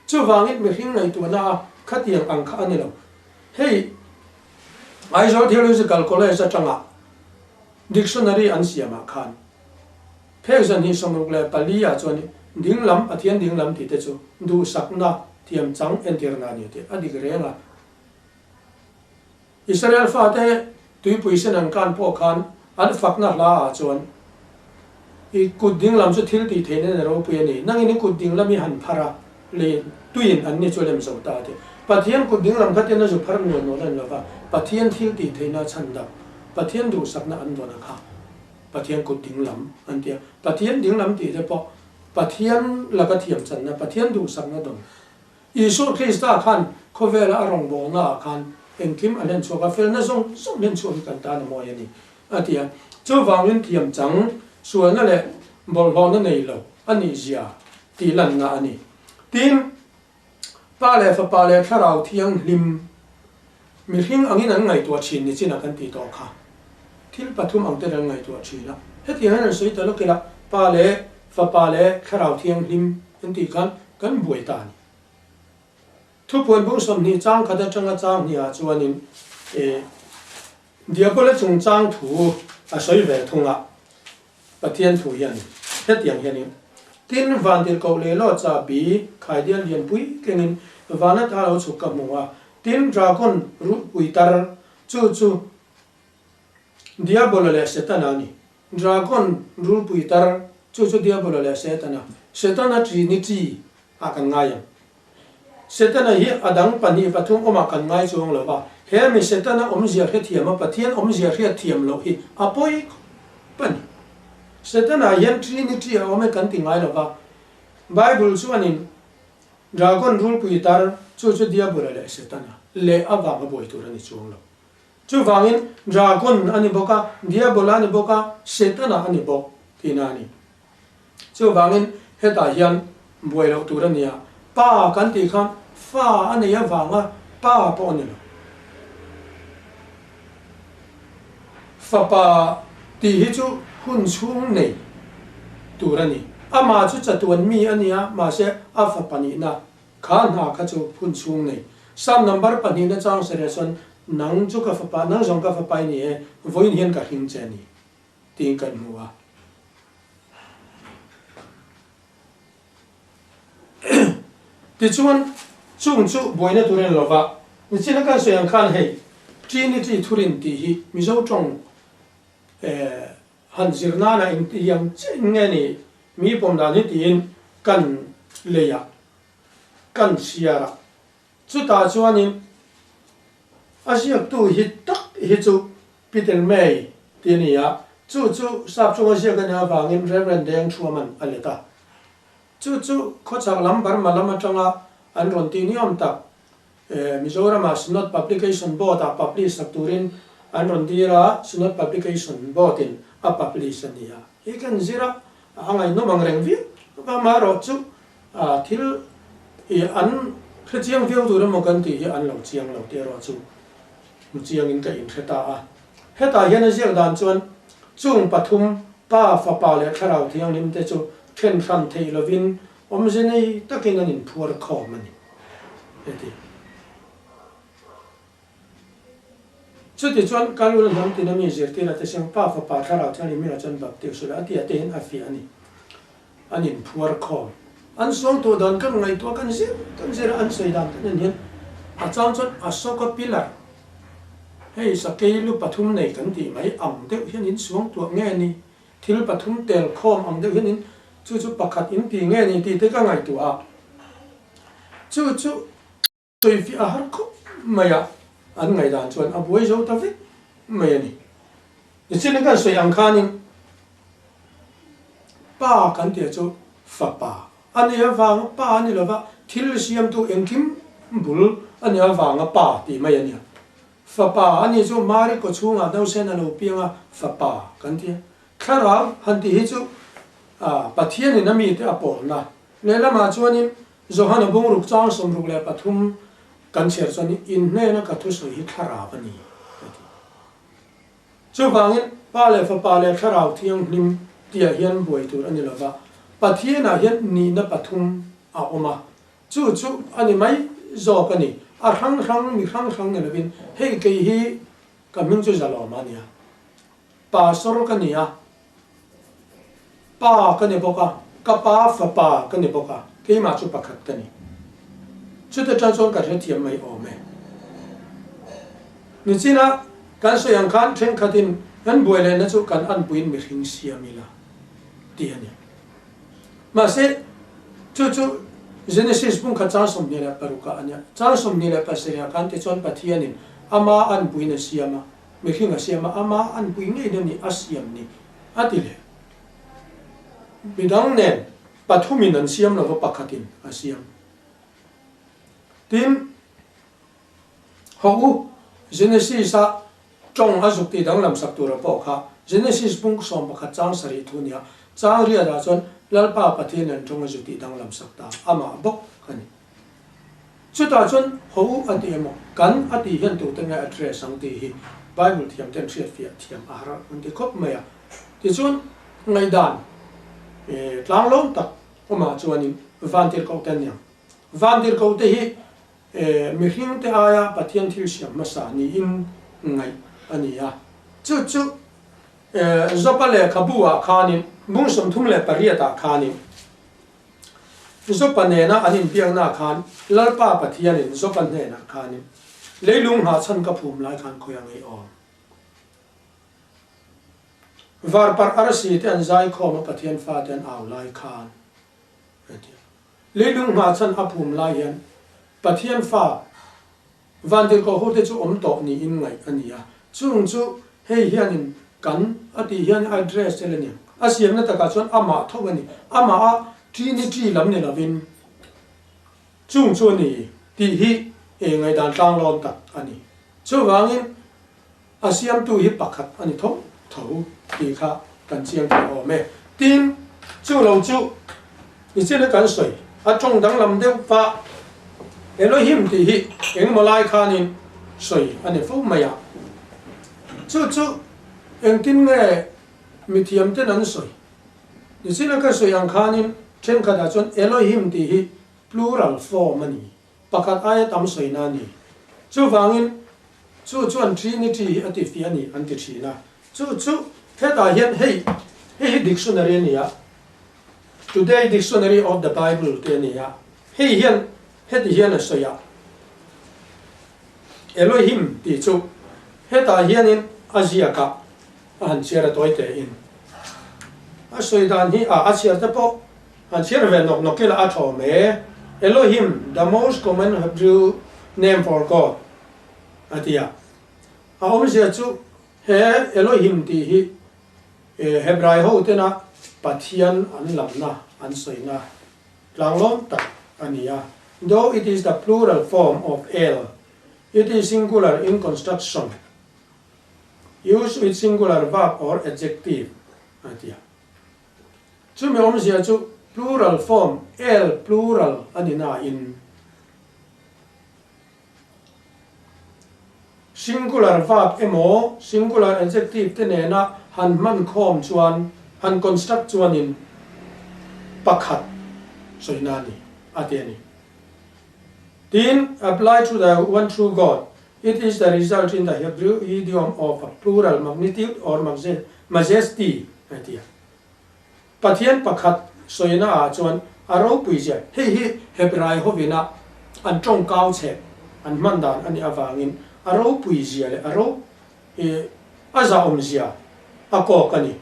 Chuvangin mihring ngaihtuahna a khatiang ang kha a ni lo. Hei Aizawl Theological College atanga dictionary an siamah khan phek zanhnih 64 ah chuan ding lam Pathian ding lam tih te chu duhsakna thiamchang entirna a ni tih a dik reng a. Israel fate tuipui sen an kan pawh khan an fakna hla ah chuan i kut dinglam chu thil tih theihna in a ropui a ni. Nangin i kut dinglam i han phar a, lei tuiin an ni chu a lem zo ta a ti. Pathian kut dinglam kha ten a zu phar nual nual a ni lova, Pathian thil tih theihna a chhan dap, Pathian duhsakna an dawn a kha Pathian kut dinglam an ti a. Pathian dinglam tih te pawh Pathian laka thiamchanna, Pathian duhsakna dawn. Isua Krista khan khawvela a rawngbawlna ah khan engkim a hlen chhuak a, felna zawng zawng hlen chhuak hi kan tan a mawi a ni, a ti a. Chuvangin thiam chang, sualna leh bawlhhlawhna nei lo a nih zia tih lanna a ni. Tin, Pa leh Fapa leh Thlarau Thianghlim mihring angin an ngaihtuah thin ni chin a kan tih tawh kha. Thil pathum ang ten an ngaihtuah thin a. Hetiang hian an sawi ta lawk ila, Pa leh Fapa leh Thlarau Thianghlim an tih khan kan buai ta a ni. Thupuan bung 20 chang khat atanga chang hnihah chuanin e Diabola chungchang thu a sawi ve thung a, Pathian thu hian hetiang hianin, Tin, van tirhkoh leh law chahbi khaidial lianpui tlengin van ata lo chhuk ka hmu a, tin, dragon ruhpui tar chu chu Diabola leh Setana a ni. Dragon rulpui tar chu chu Diabola leh Setana, Setana Trinity ah kan ngai ang. Setana hi a dang pahnih pathum awmah kan ngai chuang lo va, he mi Setana awmzia hrethiam a Pathian awmzia hriatthiam loh hi a pawi khawp a ni. Setana hian Trinity a awm e kan ti ngai lo va, Bible chuanin Dragon rulpui tar chu chu Diabola leh Setana leh avanga buai tur a ni chuang lo. Chuvangin Dragon a ni bawk a, Diabola a ni bawk a, Setana a ni bawk tihna a ni. Chuvangin hetah hian buai loh tur a nia, pa kan tih khan fa a nei avanga pa pawh a ni lo. Fapa Tih hi chu hun chhung nei tur a ni. Amah chu chatuan mi a nia, mahse a fapa nihna kha hna kha chu hun chhung nei. Psalm number pahnihna chang sarih chuan, Nang chu ka fapa, nang zawng ka fapa i ni e, vawiin hian ka hring che a ni, tiin kan hmu a. Tichuan, chung chu buaina tur en lova, nichina kan sawi ang khan hei Trinity thurin tih hi Mizo tawng han zir nana engtiang chiah in nge ni mi pawm dan hi tiin kan lei a, kan chhiar a. Chutah chuanin a ziaktu hi tak hi chu Peter May tih a ni a, chu chu sap chunga ziak a nih avangin Rev. Deng Thuaman a let a. Chu chu khawchhak lam Burma lam atanga an rawn tih niawm tak Mizorama Synod Publication Board-ah publish sak turin an rawn dir a, Synod Publication Board-in a publish a ni a. Hi kan zir a, a ngaihnawm ang reng viau amaherawh chu thil an hrechiang viau tur emaw kan tih hi an lo chiang lo tih erawh chu hmu chiangin ka inhre ta a. Hetah hian a ziak dan chuan chung pathum, Pa, Fapa leh Thlarau Thianghlim te chu then hran theih lovin awmze nei takin an inphuar khawm a ni, a ti. Chutichuan Kalul hnam tina mi zirtira te siang Pa, Fapa, Thlarau Thianghlim mila chuan baptius ula a ti a tein a fiah a ni. An inphuar khawm. An suangtuah dan kan ngaihtuah kan zir kan zir a, an sawi dan kan en hian a chang chuan Ashoka pillar, hei sakei lu pathum nei kan tih mai ang deuh hian in suangtuah nge ni, thil pathum tel khawm ang deuh hian in chu chu pakhat in ti nge ni tih te ka ngaihtuah a. Chu chu. Sawifiah a har khawp mai a, an ngaihdan chuan a buai zo ta vek mai a ni. Nichin kan sawi ang khanin Pa kan tih chu fapa a nih avanga pa a ni lova, thil siamtu engkim bul a nih avanga pa tih mai a nia. Fapa a nih chu Mari kaw chhungah nausen a lo piang a, fapa kan ti a. Thlarau han tih hi chu Pathianin a mite a pawlna lehlamah chuanin Johana bungruk chang 63 kan chhiar chuan in hnena ka thusawi hi thlarau a ni a ti. Chuvangin Pa leh Fapa leh Thlarau Thianghlim tihah hian buai tur a ni lova, Pathianah hian nihna pathum a awm a, chu chu a ni mai zawk a ni. A hrang hrang mi hrang hrang ni lovin hei kei hi ka hming chu Zalawma a nia, Pastor ka ni a, Pa ka ni bawk a, ka pa fapa ka ni bawk a, keimah chu pakhat ka ni. Chute tan chuan ka hrethiam mai awm e. Nichina kan sawi ang khan thenkhatin kan buai lehna chu kan anpuiin mihring siam ila tih a ni. Mahse, chu chu Genesis bungkhat chang 26 ah a nia. Chang 27 ah khan tichuan Pathianin ama anpuiin a siam a, Mihring a siam a, ama anpui ngei na ni a siam ni a ti leh. Midang nen pathumin an siam lova pakhatin a siam. Tin, hawh u, Genesis a tawng a zuk tih danglam sak tura pawh kha Genesis bung 11 chang sarih thu nia, chang riatah chuan Lalpa Pathian an tawng a zu tih danglam sak ta, amah bawk a ni. Chutah chuan ho u a ti emaw, kan a tih hian tute nge address ang tih hi Bible thiam ten hriatfiah thiam a har an ti khawp mai a. Tichuan ngaihdan tlanglawn tak awmah chuanin vantirhkoh te an ni ang. Vantirhkoh te hi mihring te aia Pathian thil siam hmasa niin ngaih a ni a. Chu chu Jopa lehkhabu ah khanin bung 38 ah khanin, Jopa nena an inbiakna khan Lalpa Pathianin Jopa hnenah khanin, Leilung nghahchhan ka phum lai khan khawi a ngei awm? Varparh arsi te an zaikhawm a Pathian fate an au lai khan, a ti a. Leilung nghahchhan a phum lai hian Pathian fa Vantirhkoh hote chu awm tawh niin ngaih a ni a, chung chu hei hianin kan a tih hian address tel a ni. A siamna takah chuan amah tho a ni. Amah a Trinity lam ni lovin chung chu a ni tih hi ngaihdan tlanglawn tak a ni. Chuvangin a siamtu hi pakhat a ni tho tho tih kha kan chiang thei awm e. Tin, chu lo chu nichin a kan sawi, a tawng danglam deuh pah Elohim tih hi engemaw lai khanin sawi a ni fo mai a. Chu chu engtin nge? Mithiam ten an sawi. Nichina ka sawi ang khanin thenkhatah chuan Elohim tih hi plural form a ni, pakhat aia tam sawina a ni. Chuvangin chu chuan Trinity hi a tifiah a ni an ti thin a. Chu chu hetah hian hei hei hi dictionary a ni a, Today Dictionary of the Bible te a ni a, hei hian heti hian a sawi a, Elohim tih chu hetah hianin a ziak a, a han chhiar a tawi tein. A sawi dan hi a a chhiar te pawh han chhiar ve nawk nawk ila a thawm e. Elohim, the most common Hebrew name for God, a ti a. A awmzia chu he Elohim tih hi Hebrai ho tena Pathian an lamna an sawina tlanglawm tak a ni a. Though it is the plural form of El, it is singular in construction. Use with singular verb or adjective a ti a. Chumi awmzia chu plural form el plural a ni nain singular verb emaw singular adjective te nena han hman khawm chuan han construct chuanin pakhat sawina a ni a ti a ni. Tin, apply to the one true God. It is the result in the Hebrew idiom of a plural magnitude or majesty, a ti a. Pathian pakhat sawina ah chuan a ropui zia, hei hi Hebrai hovina an tawngkau chhe an hman dan a nih avangin a ropui zia leh a ro a zahawm zia a kawk a ni.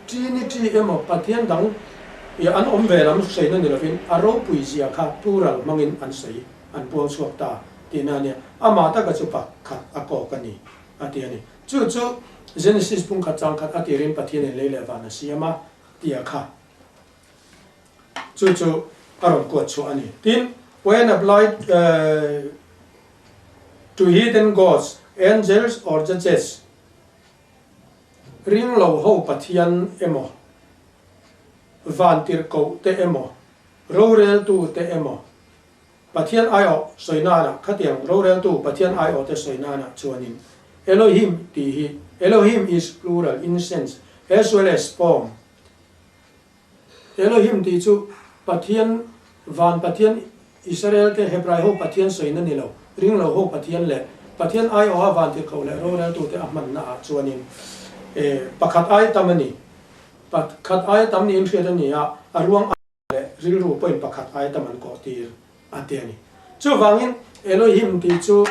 Trinity emaw Pathian dang an awm ve lam sawina ni lovin a ropui zia kha plural hmangin an sawi. An puang chhuak ta tihna a nia. Amah taka chu pakhat a kawk a ni, a ti a ni. Chu chu Genesis pungkhat changkhat a tirin Pathianin lei leh van a siam a tia kha. Chu chu a rawn kuat chhuah a ni. Tin, when applied to hidden gods, angels or judges, ring lo ho Pathian emaw, vantirhkoh te emaw, roreltu te emaw, Pathian aiawh sawi nanah khatiang roreltu Pathian aiawhte sawi nanah chuanin Elohim tih hi Elohim is plural in sense as well as form. Elohim tih chu Pathian van Pathian Israelte Hebrai ho Pathian sawina ni lo, ringlo ho Pathian leh Pathian aiawha van tirhkoh leh roreltute a hmanna ah chuanin pakhat ai tam a ni. Pakhat ai tam niin hriat a ni a, a ruang leh rilru point pakhat aia tam an kawh tir a ti a ni. Chuvangin Elohim tih chu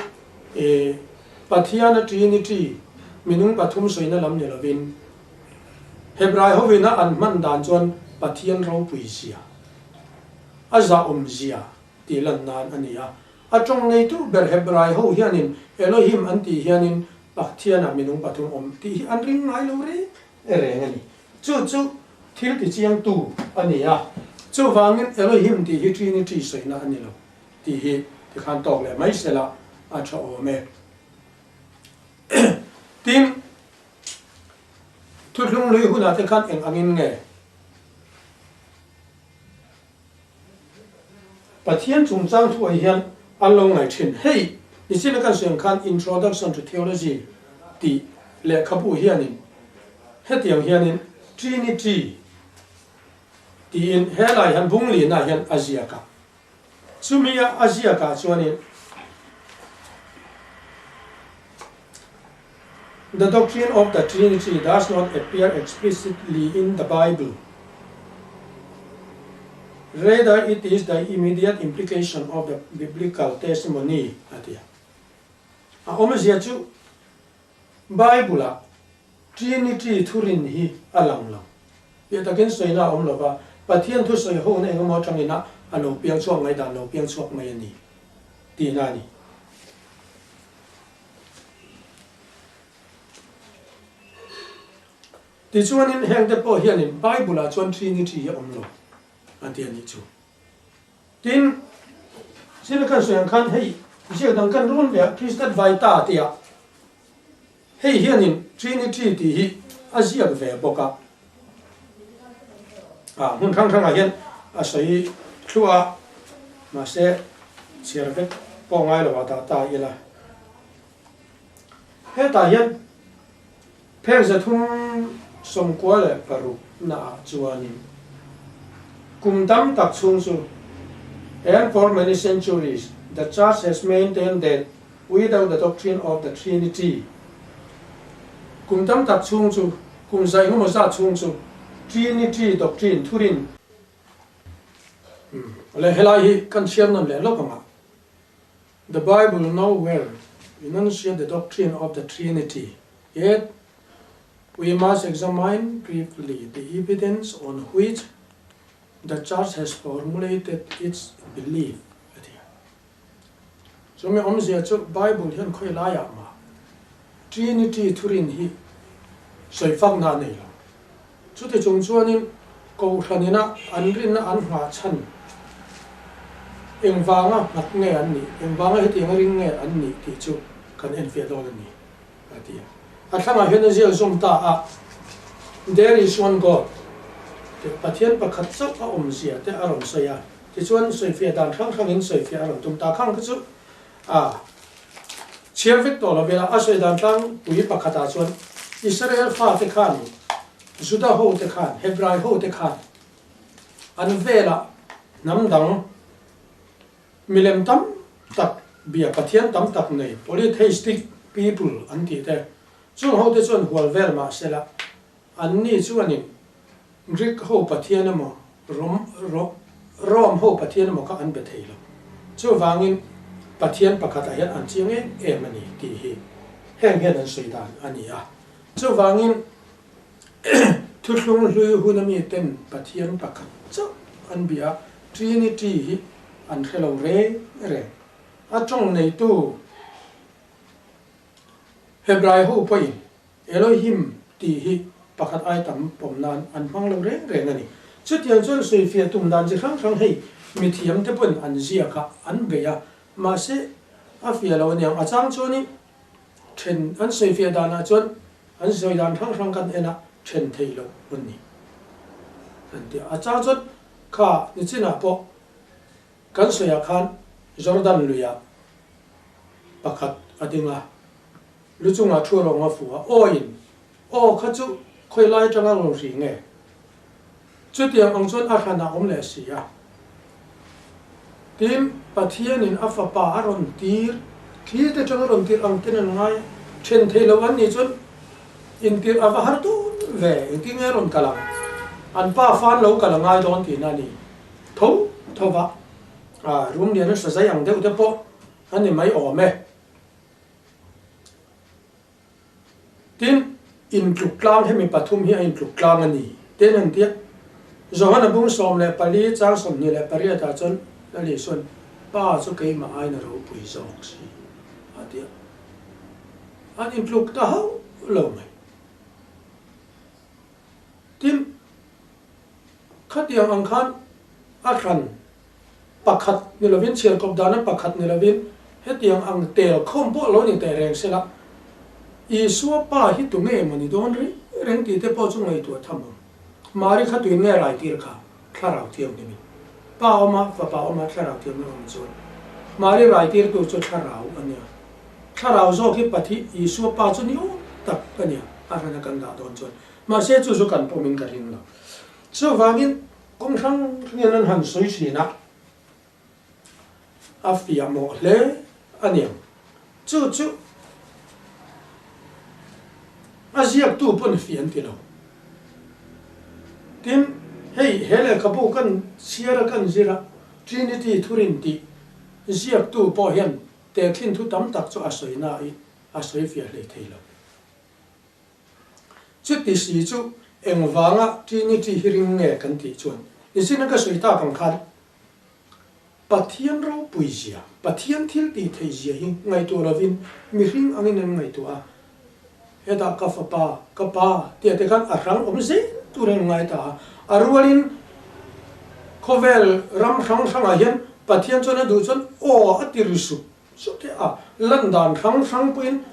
Pathiana Trinity, minung pathum sawina lam ni lovin, Hebrai hovina an hman dan chuan Pathian ropui zia, a zahawm zia tih lan nan a ni a. A tawng neitu ber Hebrai ho hianin Elohim an tih hianin Pathiana minung pathum awm tih hi an ring ngai lo reng reng a ni. Chu chu thil tichiangtu a ni a, chuvangin Elohim tih hi Trinity sawina a ni lo tih hi tikhan tawk leh mai sela a tha awm e. Tin, thuthlung lui hunah te khan eng angin nge Pathian chungchang thuai hian an lo ngaih thin? Hei, nichina kan sawi ang khan Introduction to Theology tih lehkhabu hianin hetiang hianin Trinity tiin helai hian bunglina hian a ziak a. Chumia a ziakah chuanin The doctrine of the Trinity does not appear explicitly in the Bible. Rather it is the immediate implication of the biblical testimony a ti a. A awmzia chu Bible-ah Trinity thurin hi a lang lo. Piah takin sawina a awm lo va, Pathian thusawi hona engemaw atangin a a lo piang chhuak ngaihdan lo piang chhuak mai a ni tihna a ni. Tichuanin hengte pawh hianin Bible-ah chuan Trinity hi a awm lo an ti a nih chu. Tin, zir kan sawi ang khan hei ziak dang kan rawn ve a, Christat Vaita tia hei hianin Trinity tih hi a ziak ve bawk a. Ah, hmun hrang hrangah hian a sawi thluah a, mahse chhiar vek pawh ngai lo ah dah ta ila. Hetah hian pheng zathum 96 naah chuanin kum tam tak chhung chu And for many centuries the Church has maintained that without the doctrine of the Trinity kum tam tak chhung chu kum zaih engemaw zat chhung chu Trinity doctrine thurin leh helai hi kan chhiar nawn leh lawk ang a. The Bible nowhere enunciate the doctrine of the Trinity, yet we must examine briefly the evidence on which the Church has formulated its belief, a ti a. Chumi awmzia chu Bible hian khawi laiah mah Trinity thurin hi sawi fakna a nei lo. Chuti chung chuanin Kohhran ina an rinna an nghah chhan engvanga nghat nge an nih, engvanga hetianga ring nge an nih tih chu kan enfiah dawn a ni, a ti a. A thlangah hian a ziak zawm ta a, There is one God, tih Pathian pakhat chauh a awmzia te a rawn sawi a, tichuan sawifiah dan hrang hrangin sawifiah a rawn tum ta. Khang kha chu a chhiar vek tawh lo vel a, a sawi dan tlangpui pakhatah chuan Israel fate khan Juda hote khan, Hebrai hote khan an velah hnam dang milem tam tak bia Pathian tam tak nei, polytheistic people an tih te, chung hote chuan hual vel mah sela, anni chuanin Greek ho Pathian emaw Rom Rome ho Pathian emaw kha an be thei lo. Chuvangin Pathian pakhatah hian an chiang em em a ni tih hi heng hian an sawi dan a ni a. Chuvangin Thuthlung hlui hun ami ten Pathian pakhat chauh an bia a, Trinity hi an hre lo reng reng. A tawng neitu Hebrai ho pawhin Elohim tih hi pakhat ai tam pawm nan an hmang lo reng reng a ni. Chutiang chuan sawifiah tum dan chi hrang hrang hei mithiam te pawhin an ziak a, an bei a, mahse a fiah lo aniang. A chang chuanin then an sawifiah danah chuan an sawi dan hrang hrang kan en a, then theih loh an ni an ti a. A chang chuan kha nichinah pawh kan sawiah khan Jordan luiah pakhat a ding a, lu chungah thu rawng a fu a, Awiin, aw kha chu khawi lai atanga rawn ri nge? Chutiang ang chuan a hran a awm leh si a. Tin, Pathianin a fapa a rawn tir, thli te atanga rawn tir ang ten an ngai a, then thei lo an nih chuan intirh a va har dawn ve, engtin nge rawn kal ang? An pa fan lo kal a ngai dawn tihna a ni tho tho va, a rum lian a hra zai ang deuh te pawh a ni mai awm e. Tin, intluk tlang hemi pathum hi a intluk tlang a ni, tin an ti a. Johana bung 14 chang 28 ah chuan Lal Isuan, Pa chu keimah aiin a ropui zawk si, a ti a. An intluk ta hauh lo mai. Tin, khatiang ang khan a hran pakhat ni lovin, chhiarkawp dana pakhat ni lovin, hetiang ang tel khawm pawh lo ni teh reng sela, Isua Pa hi tu nge maw ni dawn reng reng tih te pawh chu ngaihtuah tham ang. Mari kha tuin nge rai tir kha? Thlarau Thianghlimin. Pa awm a, Fapa awm a, Thlarau Thianghlim awm chuan Mari rai tirtu chu Thlarau a nia. Thlarau zawk hi Pathi Isua Pa chu ni awm tak a nia, a hrana kan dah dawn chuan. Mahse chu chu kan pawmin ka ring lo. Chuvangin kawng hrang hrangin an han sawi thin a, a fiah mawh hle a ni ang. Chu chu a ziaktu pawn fiah an ti lo. Tin, hei he lehkhabu kan chhiar a kan zir a, Trinity thurin tih ziaktu pawh hian tehkhin thu tam tak chu a sawi nain a sawi fiah hlei thei lo. Chuti si chu engvanga Trinity hi ring nge kan tih chuan nichina ka sawi tak ang khan Pathian ropui zia, Pathian thil tih theih zia hi ngaihtuah lovin mihring angin an ngaihtuah a, hetah ka fapa, ka pa tia te khan a hrang awm zel tur an ngai ta a, a rualin khawvel ram hrang hrangah hian Pathian chuan a duh chuan aw a ti ri sup Sawte a lan dan hrang hrang pawhin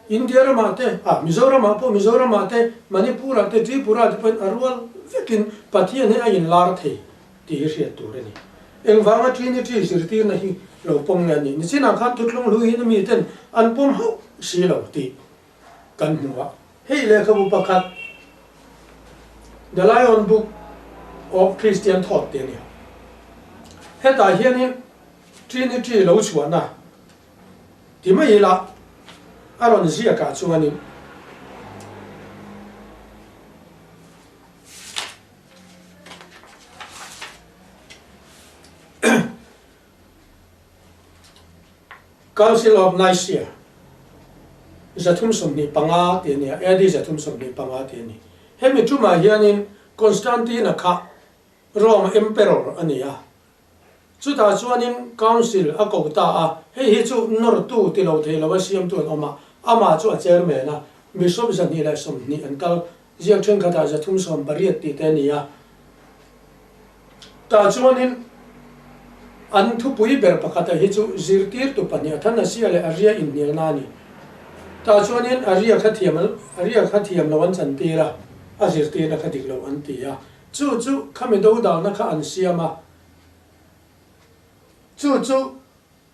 India ramah te, ah Mizoramah pawh Mizoramah te, Manipurah te, Tripurah te pawhin a rual vekin Pathian hi a inlar thei tih hi hriat tur a ni. Engvanga Trinity zirtirna hi lo pawm nge a nih? Nichinah khan thuthlung hlui hi miten an pawm hauh si lo tih kan hmu a. Hei lehkhabu pakhat. The Lion Book of Christian Thought tih a ni a. Hetah hianin Trinity lo chhuahna ti mai ila a rawn ziakah chuanin Council of Nicaea, 325 tih a ni a, AD 325 tih a ni. Hemi tumah hianin Constantine-a kha Rome Emperor a ni a. Chutah chuanin Council a ko ta a, hei hi chu nawrtu ti lo thei lo a siamtu an awm a, amah chu a chairman a, Bishop 220 an kal, ziak thenkhatah 380 tih te a ni a. Tah chuanin an thupui ber pakhata hi chu zirtirtu pahnih Athanasia leh Aria inhnialna a ni. Tah chuanin Aria kha thiam Aria kha thiam lo an chantir a, a zirtirna kha dik lo an ti a. Chu chu khami dodalna kha an siam a. Chu chu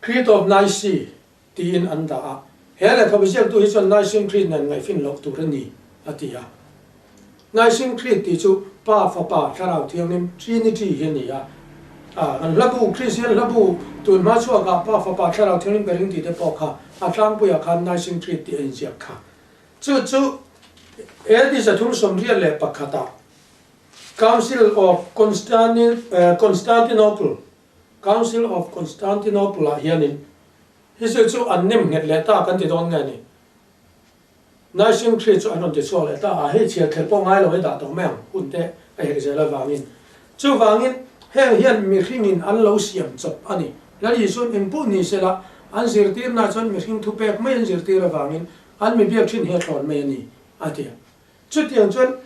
Creed of Nicaea tiin an dah a. He lehkhabu ziaktu hi chuan Nicene Creed nen ngaihfin loh tur a ni, a ti a. Nicene Creed tih chu Pa, Fapa, Thlarau Thianghlim, Trinity, hi a ni a. A, an hlabu, Kristian hlabu tun hma chhuakah Pa, Fapa, Thlarau Thianghlim ka ring tih te pawh kha a tlangpuiah khan Nicene Creed tih a inziak kha. Chu chu AD 381 ah Council of Constantinople, Council of Constantinople, ah hianin Israel chu an nem nghet leh ta kan ti dawn nge ni? Nicene Creed chu an rawn ti chhuak leh ta a, hei chhiar kher pawh ngai lo e dah tawh mai ang hun te a hek zel avangin. Chuvangin heng hian mihringin an lo siam chawp a ni. Lal Isuan engpawh ni sela an zirtirna chuan mihring thupek mai an zirtir avangin an mi biak thin hi a thlawn mai a ni a ti a. Chutiang chuan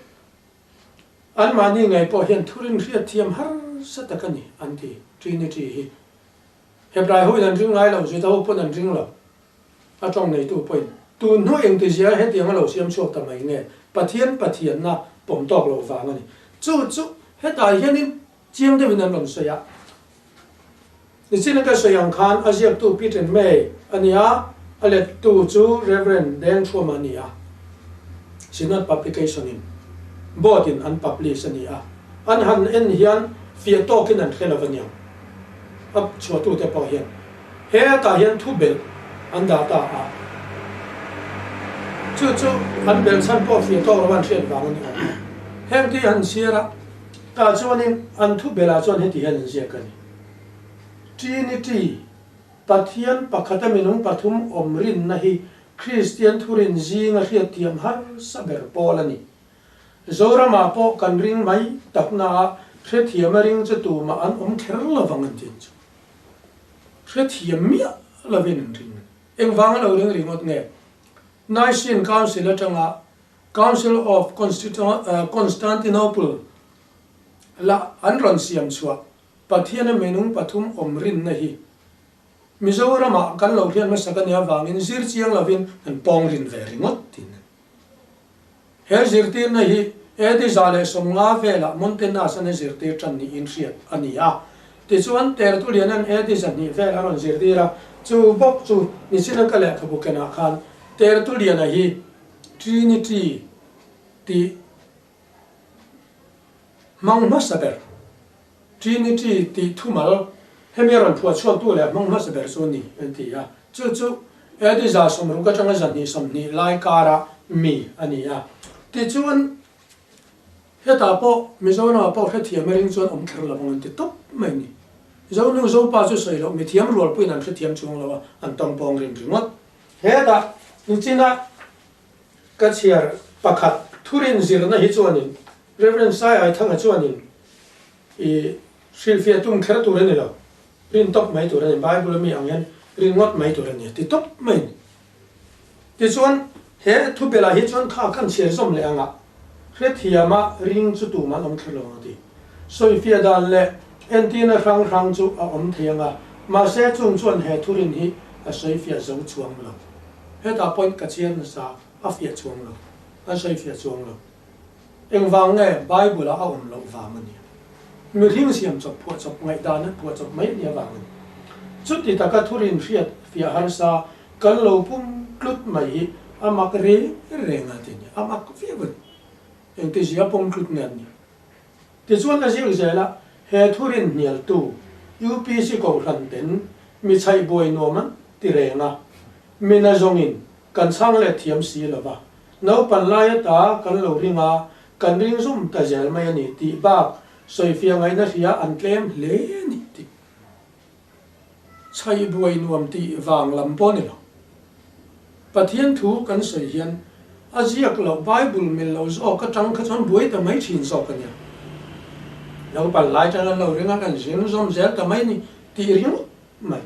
anmahni ngei pawh hian thurin hriatthiam harsa tak a ni an ti Trinity hi. Hebrai hoin an ring ngai lo, Juda ho pawn an ring lo. A tawng neitu pawhin, Tun hnu engtizia hetiang a lo siam chhuak ta mai nge? Pathian Pathianna pawm tawk loh vang a ni. Chu chu hetah hianin chiang deuhin an rawn sawi a. Nichin ka sawi ang khan a ziaktu Peter May a ni a, a lettu chu Rev. Deng Thuama a ni a. Synod Publication in Board in an publish a ni a. An han en hian fiah tawkin an hre lo a niang. A chhuahtute pawh hian hetah hian thu belh an dah ta a, chu chu an belh chhan pawh fiah tawk lo an hriat vang a ni awm e. Heng te hi han chhiar a, tah chuanin an thu belhah chuan heti hian an ziak a ni, Trinity, Pathian pakhata minung pathum awm rinna hi Kristian thurin zinga hriatthiam harsa ber pawl a ni. Zoramah pawh kan ring mai takna ah hrethiam a ring chu tumah an awm kher lovang an tin chu. Hrethiam miah lovin an ring a ni. Engvang a lo ring ringawt nge? Nicene Council atanga Council of Constantinople la an rawn siam chhuah Pathiana minung pathum awm rinna hi Mizoramah kan lo hriat hmasak a nih avangin zir chiang lovin an pawng rin ve ringawt tin a ni. He zirtirna hi AD 150 velah Montanus-an a zirtir tan niin hriat a ni a. Tichuan, Tertullian-an AD 200 vel a rawn zirtir a, chu bawk chu nichina ka lehkhabu kenah khan Tertullian-a hi Trinity tih hmang hmasa ber, Trinity tih thumal hemi a rawn phuah chhuaktu leh hmang hmasa ber chu a ni an ti a. Chu chu AD 60 atanga 220 lai kara mi a ni a. Tichuan, hetah pawh Mizoramah pawh hrethiam a ring chuan awm kher lo ang an ti tawp mai a ni. Zonu Zopa chu sawi loh mithiam rualpuiin an hrethiam chuang lo a, an tawngpawng rin ringawt. Hetah nichina Ka chhiar pakhat thurin zirna hi chuanin Rev. Sai Aithanga chuanin i hrilhfiah tum kher tur a ni lo, rin tawp mai tur a ni, Bible a mi ang hian rin ngawt mai tur a ni a ti tawp mai a ni. Tichuan he thubelah hi chuan kha kan chhiar zawm leh anga hrethiama ring chu tumah an awm kher lo ang a ti. Sawifiah dan leh entirna hrang hrang chu a awm thei anga, mahse chung chuan he thurin hi a sawifiah zo chuang lo. Hetah point ka chhiar nasa, a fiah chuang lo, an sawi fiah chuang lo. Engvang nge Bible ah a awm loh vang a nia. Mihring siam chawp phuah chawp ngaihdan an phuah chawp mai a nia vang a ni. Chuti taka thurin hriat fiah harsa kan lo pum tlut mai hi a mak reng reng a ti nia, a mak viau a ni. Engtizia pum tlut nge an nih? Tichuan a ziak zel a, he thurin hnialtu UPC Kohhran ten mi chhaih buai nuam an ti reng a, mi na zawngin kan chhang let thiam si lo va, naupan lai ata kan lo ring a, kan ring zum ta zel mai a ni tih bak sawifiah ngaihna hria an tlem hle a ni tih. Chhaih buai nuam tih vang lam pawh ni lo. Pathian thu kan sawi hian a ziak loh Bible mil lo zawk atang kha chuan buai ta mai thin zawk a nia. Naupang lai tan an lo ring a, kan zing zawm zel ta mai ni tih ringawt mai.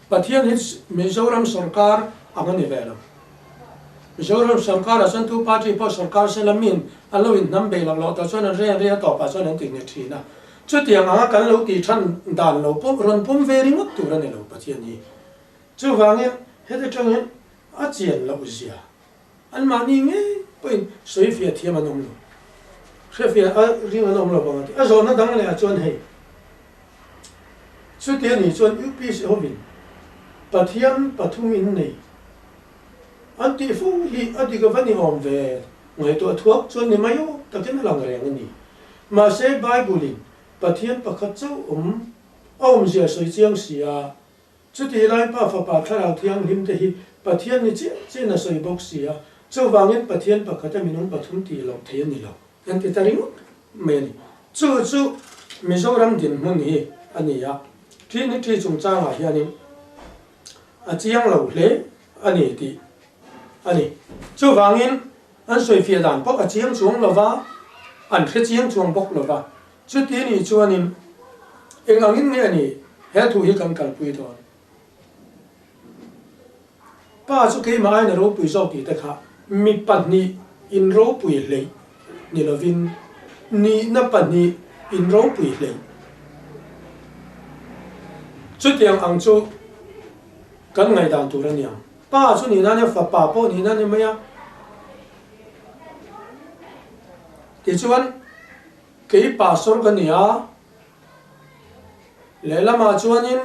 Pathian hi Mizoram sawrkar ang a ni ve lo. Mizoram sawrkarah chuan tu party pawh sawrkar se la min an lo inhnam bei loh loh tawh chuan an reng reng a tawpah chuan an ti nghet thin a. Chutiang anga kan lo tih than dan lo pawh rawn pawm ve ringawt tur a ni lo Pathian hi. Chuvangin heti tang hian a chian loh zia anmahni ngei pawhin sawifiah thiam an awm lo. Hrefiah a ring an awm lo vang a ti. A zawhna dang leh ah chuan hei chuti a nih chuan UPC hovin Pathian pathum in nei an tih fo hi a dik ava ni awm ve ngaihtuah thuak chuan ni mai awm takin a lang reng a ni. Mahse Bible in Pathian pakhat chauh awm a awmzia sawi chiang si a, Chutih lai Pa Fapa Thlarau Thianghlim te hi Pathian ni chiah chiahin a sawi bawk si a, chuvangin Pathian pakhata minung pathum tih loh thei a ni lo an ti ta ringawt mai a ni. Chu chu Mizoram dinhmun hi a ni a, Trinity chungchangah hianin a chiang lo hle a ni tih a ni. Chuvangin an sawifiah dan pawh a chiang chuang lo va, an hre chiang chuang bawk lo va. Chuti nih chuanin eng angin nge a nih he thu hi kan kalpui dawn? Pa chu keimah aiin a ropui zawk tih te kha mi pahnih inropui hleih ni lovin nihna pahnih inropui hleih. Chutiang ang chu kan ngaihdan tur a ni ang. Pa chu nihna a nia, fapa pawh nihna a ni mai a. Tichuan. Kei pastor ka ni a, lehlamah chuanin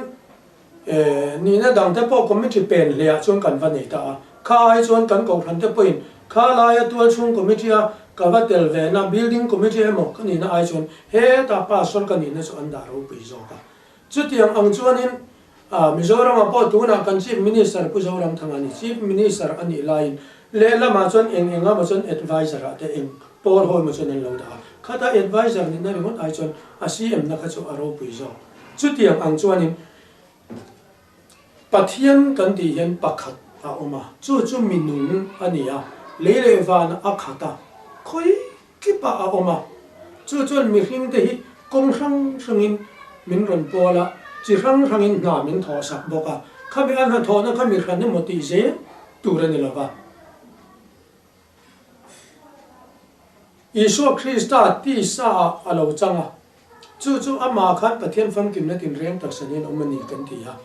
nihna dangte pawh committee pen hleah chuan kan va nei ta a. Kha ai chuan kan kohhrante pawhin kha laia tualchhung committee a ka va tel vena building committee emaw ka nihna ai chuan hetah pastor ka nihna chu an dah ropui zawk a. Chutiang ang chuanin Mizoramah pawh tunah kan Chief Minister Pu Zoramthanga ni Chief Minister a nih laiin lehlamah chuan eng eng emaw chuan Adviser ah te eng pawl ho emaw chuan an lo dah a, khata Adviser nihna ringawt ai chuan a CM na kha chu a ropui zawk. Chutiang ang chuanin Pathian kan tih hian pakhat a awm a, chu chu minung a ni a, lei leh van a khat a, khawi tlipah a awm a, chu chuan mihringte hi kawng hrang hrangin min rawn pawl a, chi hrang hrangin hna min thawhsak bawk a, khami a hnathawhna kha mi hran emaw tih zel tur a ni lo va. Isua Krista tisa ah a lo chang a, chu chu amah khan Pathian famkimna tinreng taksa nen awm a ni kan ti a.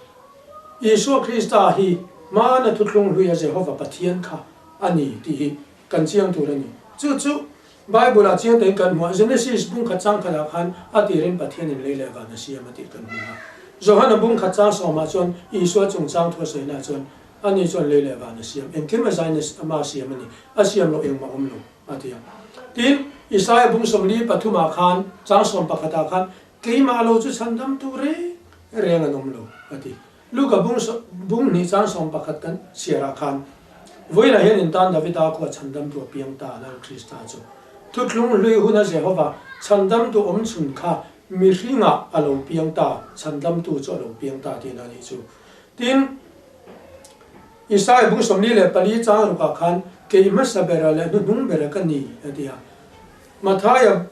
Isua Krista hi hmana thuthlung hluia Jehova Pathian kha a ni tih hi Kan chiang tur a ni. Chu chu Bible-ah chiang takin kan hmu a, Genesis bung khat chang khatah khan a tirin Pathianin lei leh van a siam a tih kan hmu a. Johana bung khat chang sawmah chuan Isua chungchang thu a sawinaah chuan ani chuan lei leh van a siam, engkim a zain ama siam a ni, a siam loh engmah awm lo a ti a. Tin, Isaia bung sawmli pathumah khan chang sawm pakhatah khan keimah lo chu chhandam tur reng reng an awm lo a ti. Luka bung bung hnih chang 11 kan chhiarah khan, Vawilah hian in tan Davida khua chhandamtu a piang ta, Lal Krista chu. Thuthlung hlui huna Jehova chhandamtu awm chhun kha mihringah a lo piang ta, chhandamtu chu a lo piang ta tihna a nih chu. Tin, Isaia bung 44 chang rukah khan, Kei hmasa bera leh hnuhnung bera ka ni, a ti a. Mathaia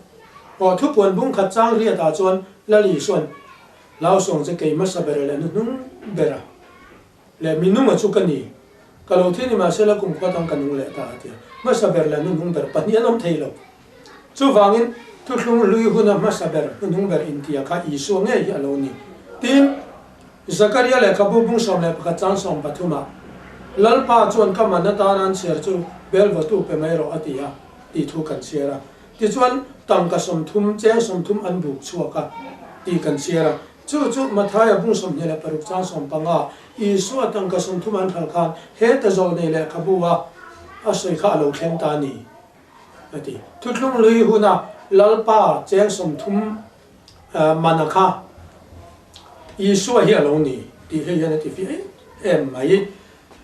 aw thupuan bung khat chang riatah chuan Lal Isua'n, Hlausawng che kei hmasa bera leh hnuhnung bera leh mi nunga chu ka ni. Ka lo thi ni mahsela kum khua tang ka nung leh ta a ti a. Hmasa ber leh hnuhnung ber pahnih an awm thei lo. Chuvangin thuthlung hlui huna hmasa ber hnuhnung ber intia kha Isua ngei hi a lo ni. Tin, Zakaria lehkhabu bung 11 chang 13 ah, Lalpa chuan ka man atana an chhiar chu bel vawtu pe mai rawh a ti a tih thu kan chhiar a. Tichuan, tangka 30, cheng 30 an buk chhuak a tih kan chhiar a. Chu chu Mathaia bung 26 chang 15, Isua tangka 30 an hral khan heta zawlnei lehkhabu a a sawi kha a lo thleng ta a ni, a ti. Thuthlung lui huna Lalpa cheng 30 mana kha Isua hi a lo ni tih hei hian a ti fiah em em mai.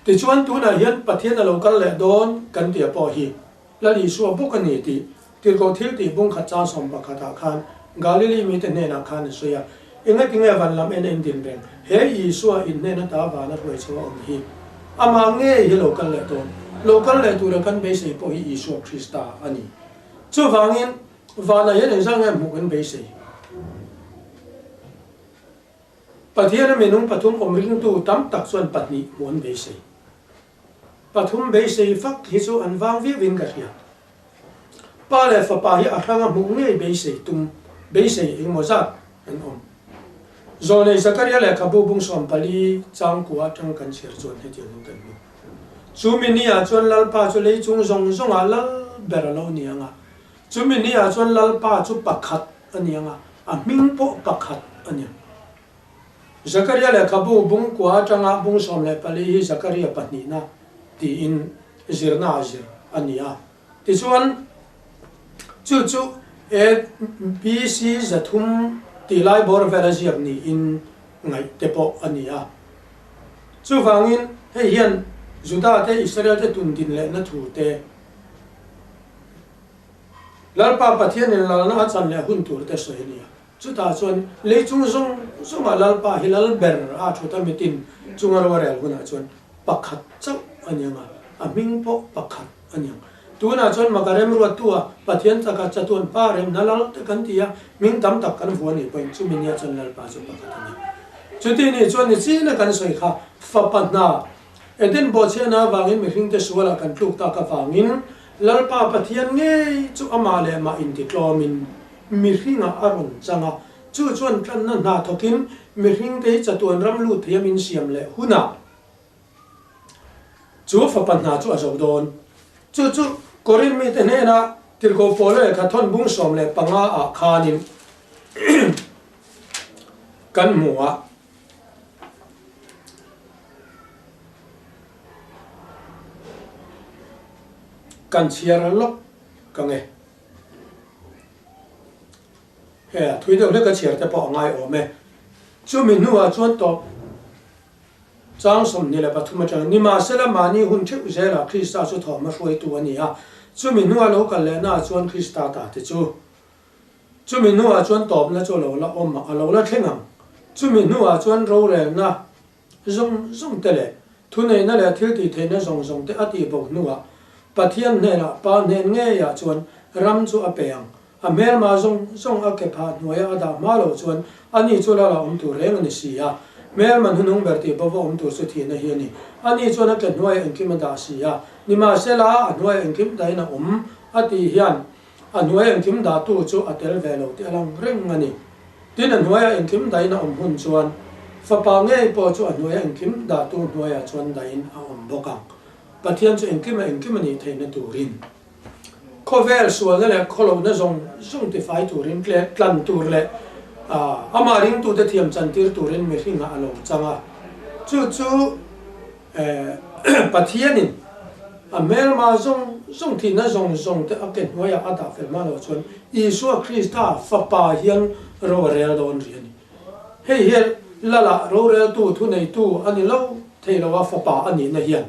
Tichuan tunah hian Pathian a lo kal leh dawn kan tia pawh hi Lal Isua bawk a ni tih Tirhkoh thil tih bung khat chang 11 ah khan Galili mite hnenah khan a sawi a, Engatinge van lam en en din reng he Isua in hnen ata vana hruai chho a awm hi? Amah ngei hi lo kal leh dawn, lo kal leh tura kan beisei pawh hi Isua Krista a ni. Chuvangin vanah hian engzah nge hmuh kan beisei? Pathiana minung pathum awm ringtu tam tak chuan pahnih hmuh an beisei. Pathum beisei fak hi chu an vang viau in ka hria. Pa leh fapa hi a hranga hmuh ngei beisei tum beisei engmaw zat an awm. Zawlnei Zakaria lehkhabu bung 14 chang kua atang kan chhiar chuan hetiang in kan hmu. Chumi ni ah chuan Lalpa chu lei chung zawng zawng ah lal ber a lo ni ang a. Chumi ni ah chuan Lalpa chu pakhat a ni ang a, a hming pawh pakhat a ni ang. Zakaria lehkhabu bung kua atanga bung 14 hi Zakaria pahnihna tiin zirna a zir a ni a. Tichuan, chu chu AD BC 300 tih lai bawr vel a ziak niin ngaih te pawh a ni a. Chuvangin, hei hian Juda te, Israel te tun din lehna thu te, Lalpa Pathianin lalna a chan leh hun tur te sawi a ni a. Chutah chuan lei chung zawng zawngah Lalpa hi lal ber a thut a mitin chunga ro a rel hunah chuan pakhat chauh a ni ang a, a hming pawh pakhat a ni ang. Tunah chuan maka remruattu a Pathian taka chatuan pa remna lal te kan ti a, hming tam tak kan vuah nih pawhin chumi nia chuan Lalpa chu pakhat a ni. Chuti nih chuan ni china kan sawi kha fapa hna Eden bawhchhiahna avangin mihringte sualah kan tluk tak avangin Lalpa Pathian ngei chu amah leh mah intitlawmin Mihringah a rawn chang a, chu chuan tlanna hna thawkin mihringte hi chatuan ram lut thei a min siam leh hunah chu fapa hna chu a zo dawn. Chu chu Korinth mite hnena Tirhkoh Paula lehkha thawn bung 15 ah khanin kan hmu a. Kan chhiar lawk ka nge. He a thui deuh hlek a chhiar te pawh a ngai awm e. Chumi hnuah chuan tawp chang 23 atangin nimahsela mahni hun theuh zelah Krista chu thawhhma hruaitu a ni a, chumi hnua lo kal lehnaah chuan Krista ta te chu chumi hnuah chuan tawpna chu a lo la awm a, a lo la thleng ang. Chumi hnuah chuan rorelna zawng zawng te leh thuneihna leh thil tihtheihna zawng zawng te a tih bo hnuah Pathian hnenah Pa hnen ngeiah chuan ram chu a pe ang. A hmelma zawng zawng a ke phah hnuaia a dah hma loh chuan ani chu lala awm tur reng a ni si a. Hmelma hnunung ber tih bova awm tur chu thihna hi a ni. Ani chuan a ke hnuaiah engkim a dah si a. Nimahsela, a hnuaiah engkim dahin a awm a tih hian A hnuai engkim dahtu chu a tel ve lo tih a lang reng a ni. Tin, a hnuaiah engkim dahin a awm hun chuan Fapa ngei pawh chu a hnuaia engkim dahtu hnuaiah chuan dahin a awm bawk ang. Pathian chu engkima engkim a nih theihna turin, khawvel sualna leh khawlohna zawng zawng tifai turin tle tlan tur leh amah ringtute thiam chantir turin mihringah a lo chang a. Chu chu. Pathianin a hmelma zawng zawng thihna zawng zawng te a ke hnuaiah a dah fel hma loh chuan Isua Krista Fapa hian ro a rel dawn rih a ni. Hei hi Lala roreltu thuneitu a ni lo thei lo a Fapa a nihna hian.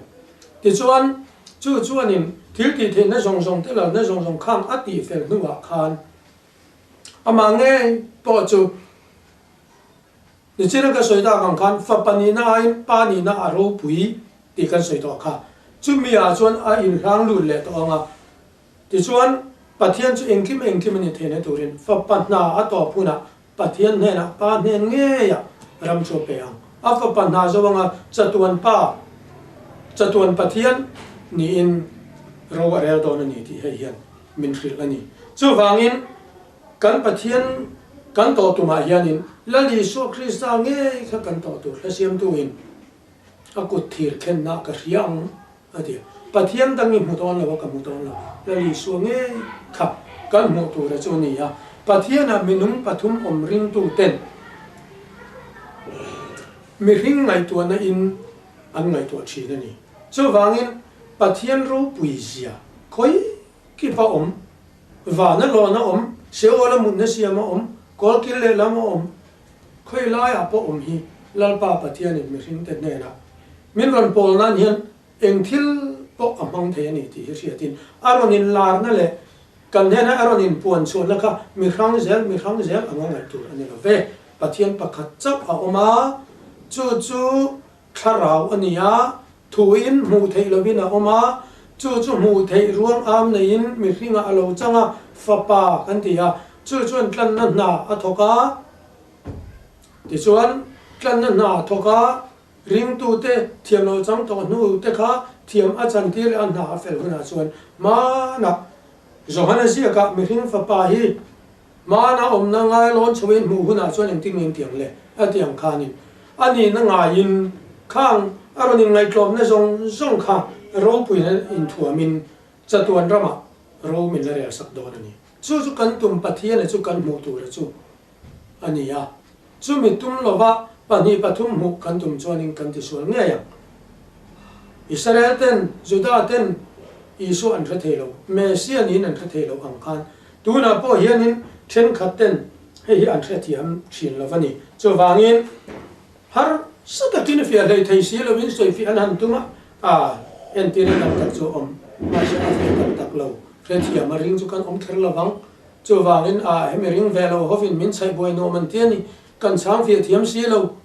Tichuan, chu chuanin thil tih theihna zawng zawng te lalna zawng zawng khang a tih fel hnuah khan amah ngei pawh chu Nichina ka sawi tak ang khan fapa nihna aiin pa nihna a ropui tih kan sawi tawh kha. Chumi ah chuan a inhlang lut leh tawh ang a. Tichuan, Pathian chu engkim engkim a ni theihna turin fapa hna a tawp hunah Pathian hnenah pa hnen ngeiah ram chu a pe ang. A fapa hna zo anga chatuan pa, chatuan Pathian niin ro a rel dawn a ni tih hei hian min hrilh a ni. Chuvangin, Kan Pathian kan tawh tumah hianin Lal Isua Krista ngei kha kan tawh tur hla siamtuin a kut thir khenna ka hria ang a ti a. Pathian dang i hmu dawn lo a, ka hmu dawn lo. Lal Isua ngei kha kan hmuh tura chu a ni a. Pathianah minung pathum awm ringtu ten mihring ngaihtuahna in an ngaihtuah thin a ni. Chuvangin Pathian ropui zia khawi kipa awm, vana lawna awm. Seol a mutna siam a awm, kawlkil lehlam a awm, khawi laiah pawh awm hi Lalpa Pathianin mihringte hnenah min rawn pawl nan hian eng thil pawh a hmang thei a ni tih hi hriatin a rawn inlarna leh kan hnena a rawn inpuan chhuahna kha mi hrang zel mi hrang zel anga ngaih tur a ni lo ve. Pathian pakhat chauh a awm a, chu chu Thlarau a ni a, thuin hmuh theih lovin a awm a, chu chu hmuh theih ruang am neiin mihringah a lo chang a, Fapa kan ti a, chu chuan tlanna hna a thawk a, tichuan tlanna hna a thawk a, ringtute thiam lo chang tawh hnu te kha thiam a chantir leh a hna a fel hunah chuan hmanah Johana ziakah mihring Fapa hi Hmana awmna ngailawn chhoin hmuh hunah chuan engtin nge intiang le? A ti ang khanin a nihna ngaiin khang a rawn inngaihtlawmna zawng zawng kha ropuina inthuamin chatuan ramah ro min la rel sak dawn a ni. Chu chu kan tum Pathiana chu kan hmuh tura chu a ni a, chumi tum lova pahnih pathum hmuh kan tum chuanin kan tisual ngei ang. Israel ten, Juda ten Isua an hre thei lo, Messia niin an hre thei lo ang khan Tunah pawh hianin thenkhat ten hei hi an hrethiam thin lo a ni. Chuvangin harsa takin fiah hlei thei si lovin sawifiah an han tum a, a entirna tam tak chu a awm. Mahse a fiah tak tak lo, hrethiam a ring chu kan awm kher lo vang. Chuvangin a hemi ring ve lo hovin min chhaih buai nuam an ti a ni. Kan chhang fiah thiam si lo.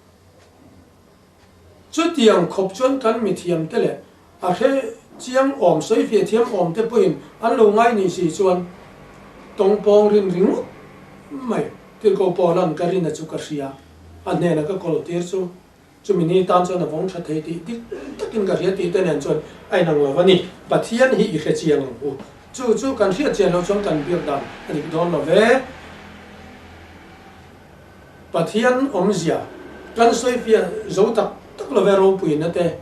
Chutiang khawp chuan kan mithiam te leh a hre chiang awm sawi fiah thiam awm te pawhin an lo ngai nih si chuan tawngpawng rin ringawt mai Tirhkoh Paula'n ka rina chu ka hria, a hnena ka kawl tir chu chumi ni tan chuan a vawng tha thei tih dik takin ka hria tih te nen chuan a inang lo a ni. Pathian hi i hre chiang ang u. Chu chu kan hriat chian loh chuan kan biak dan a dik dawn lo ve. Pathian awmzia kan sawifiah zo tak tak lo ve ropuina te,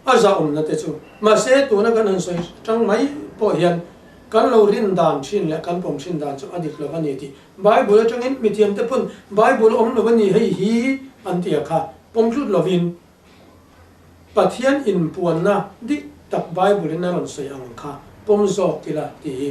a zahawmna te chu. Mahse, tuna kan han sawi tang mai pawh hian kan lo rin dan thin leh kan pawm thin dan chu a dik lo a ni tih Bible atangin mithiamte pawn Bible awm lo a ni hei hi an ti a kha pawm tlut lovin Pathian inpuanna dik tak Bible in a rawn sawi ang kha pawm zawk ila tih hi.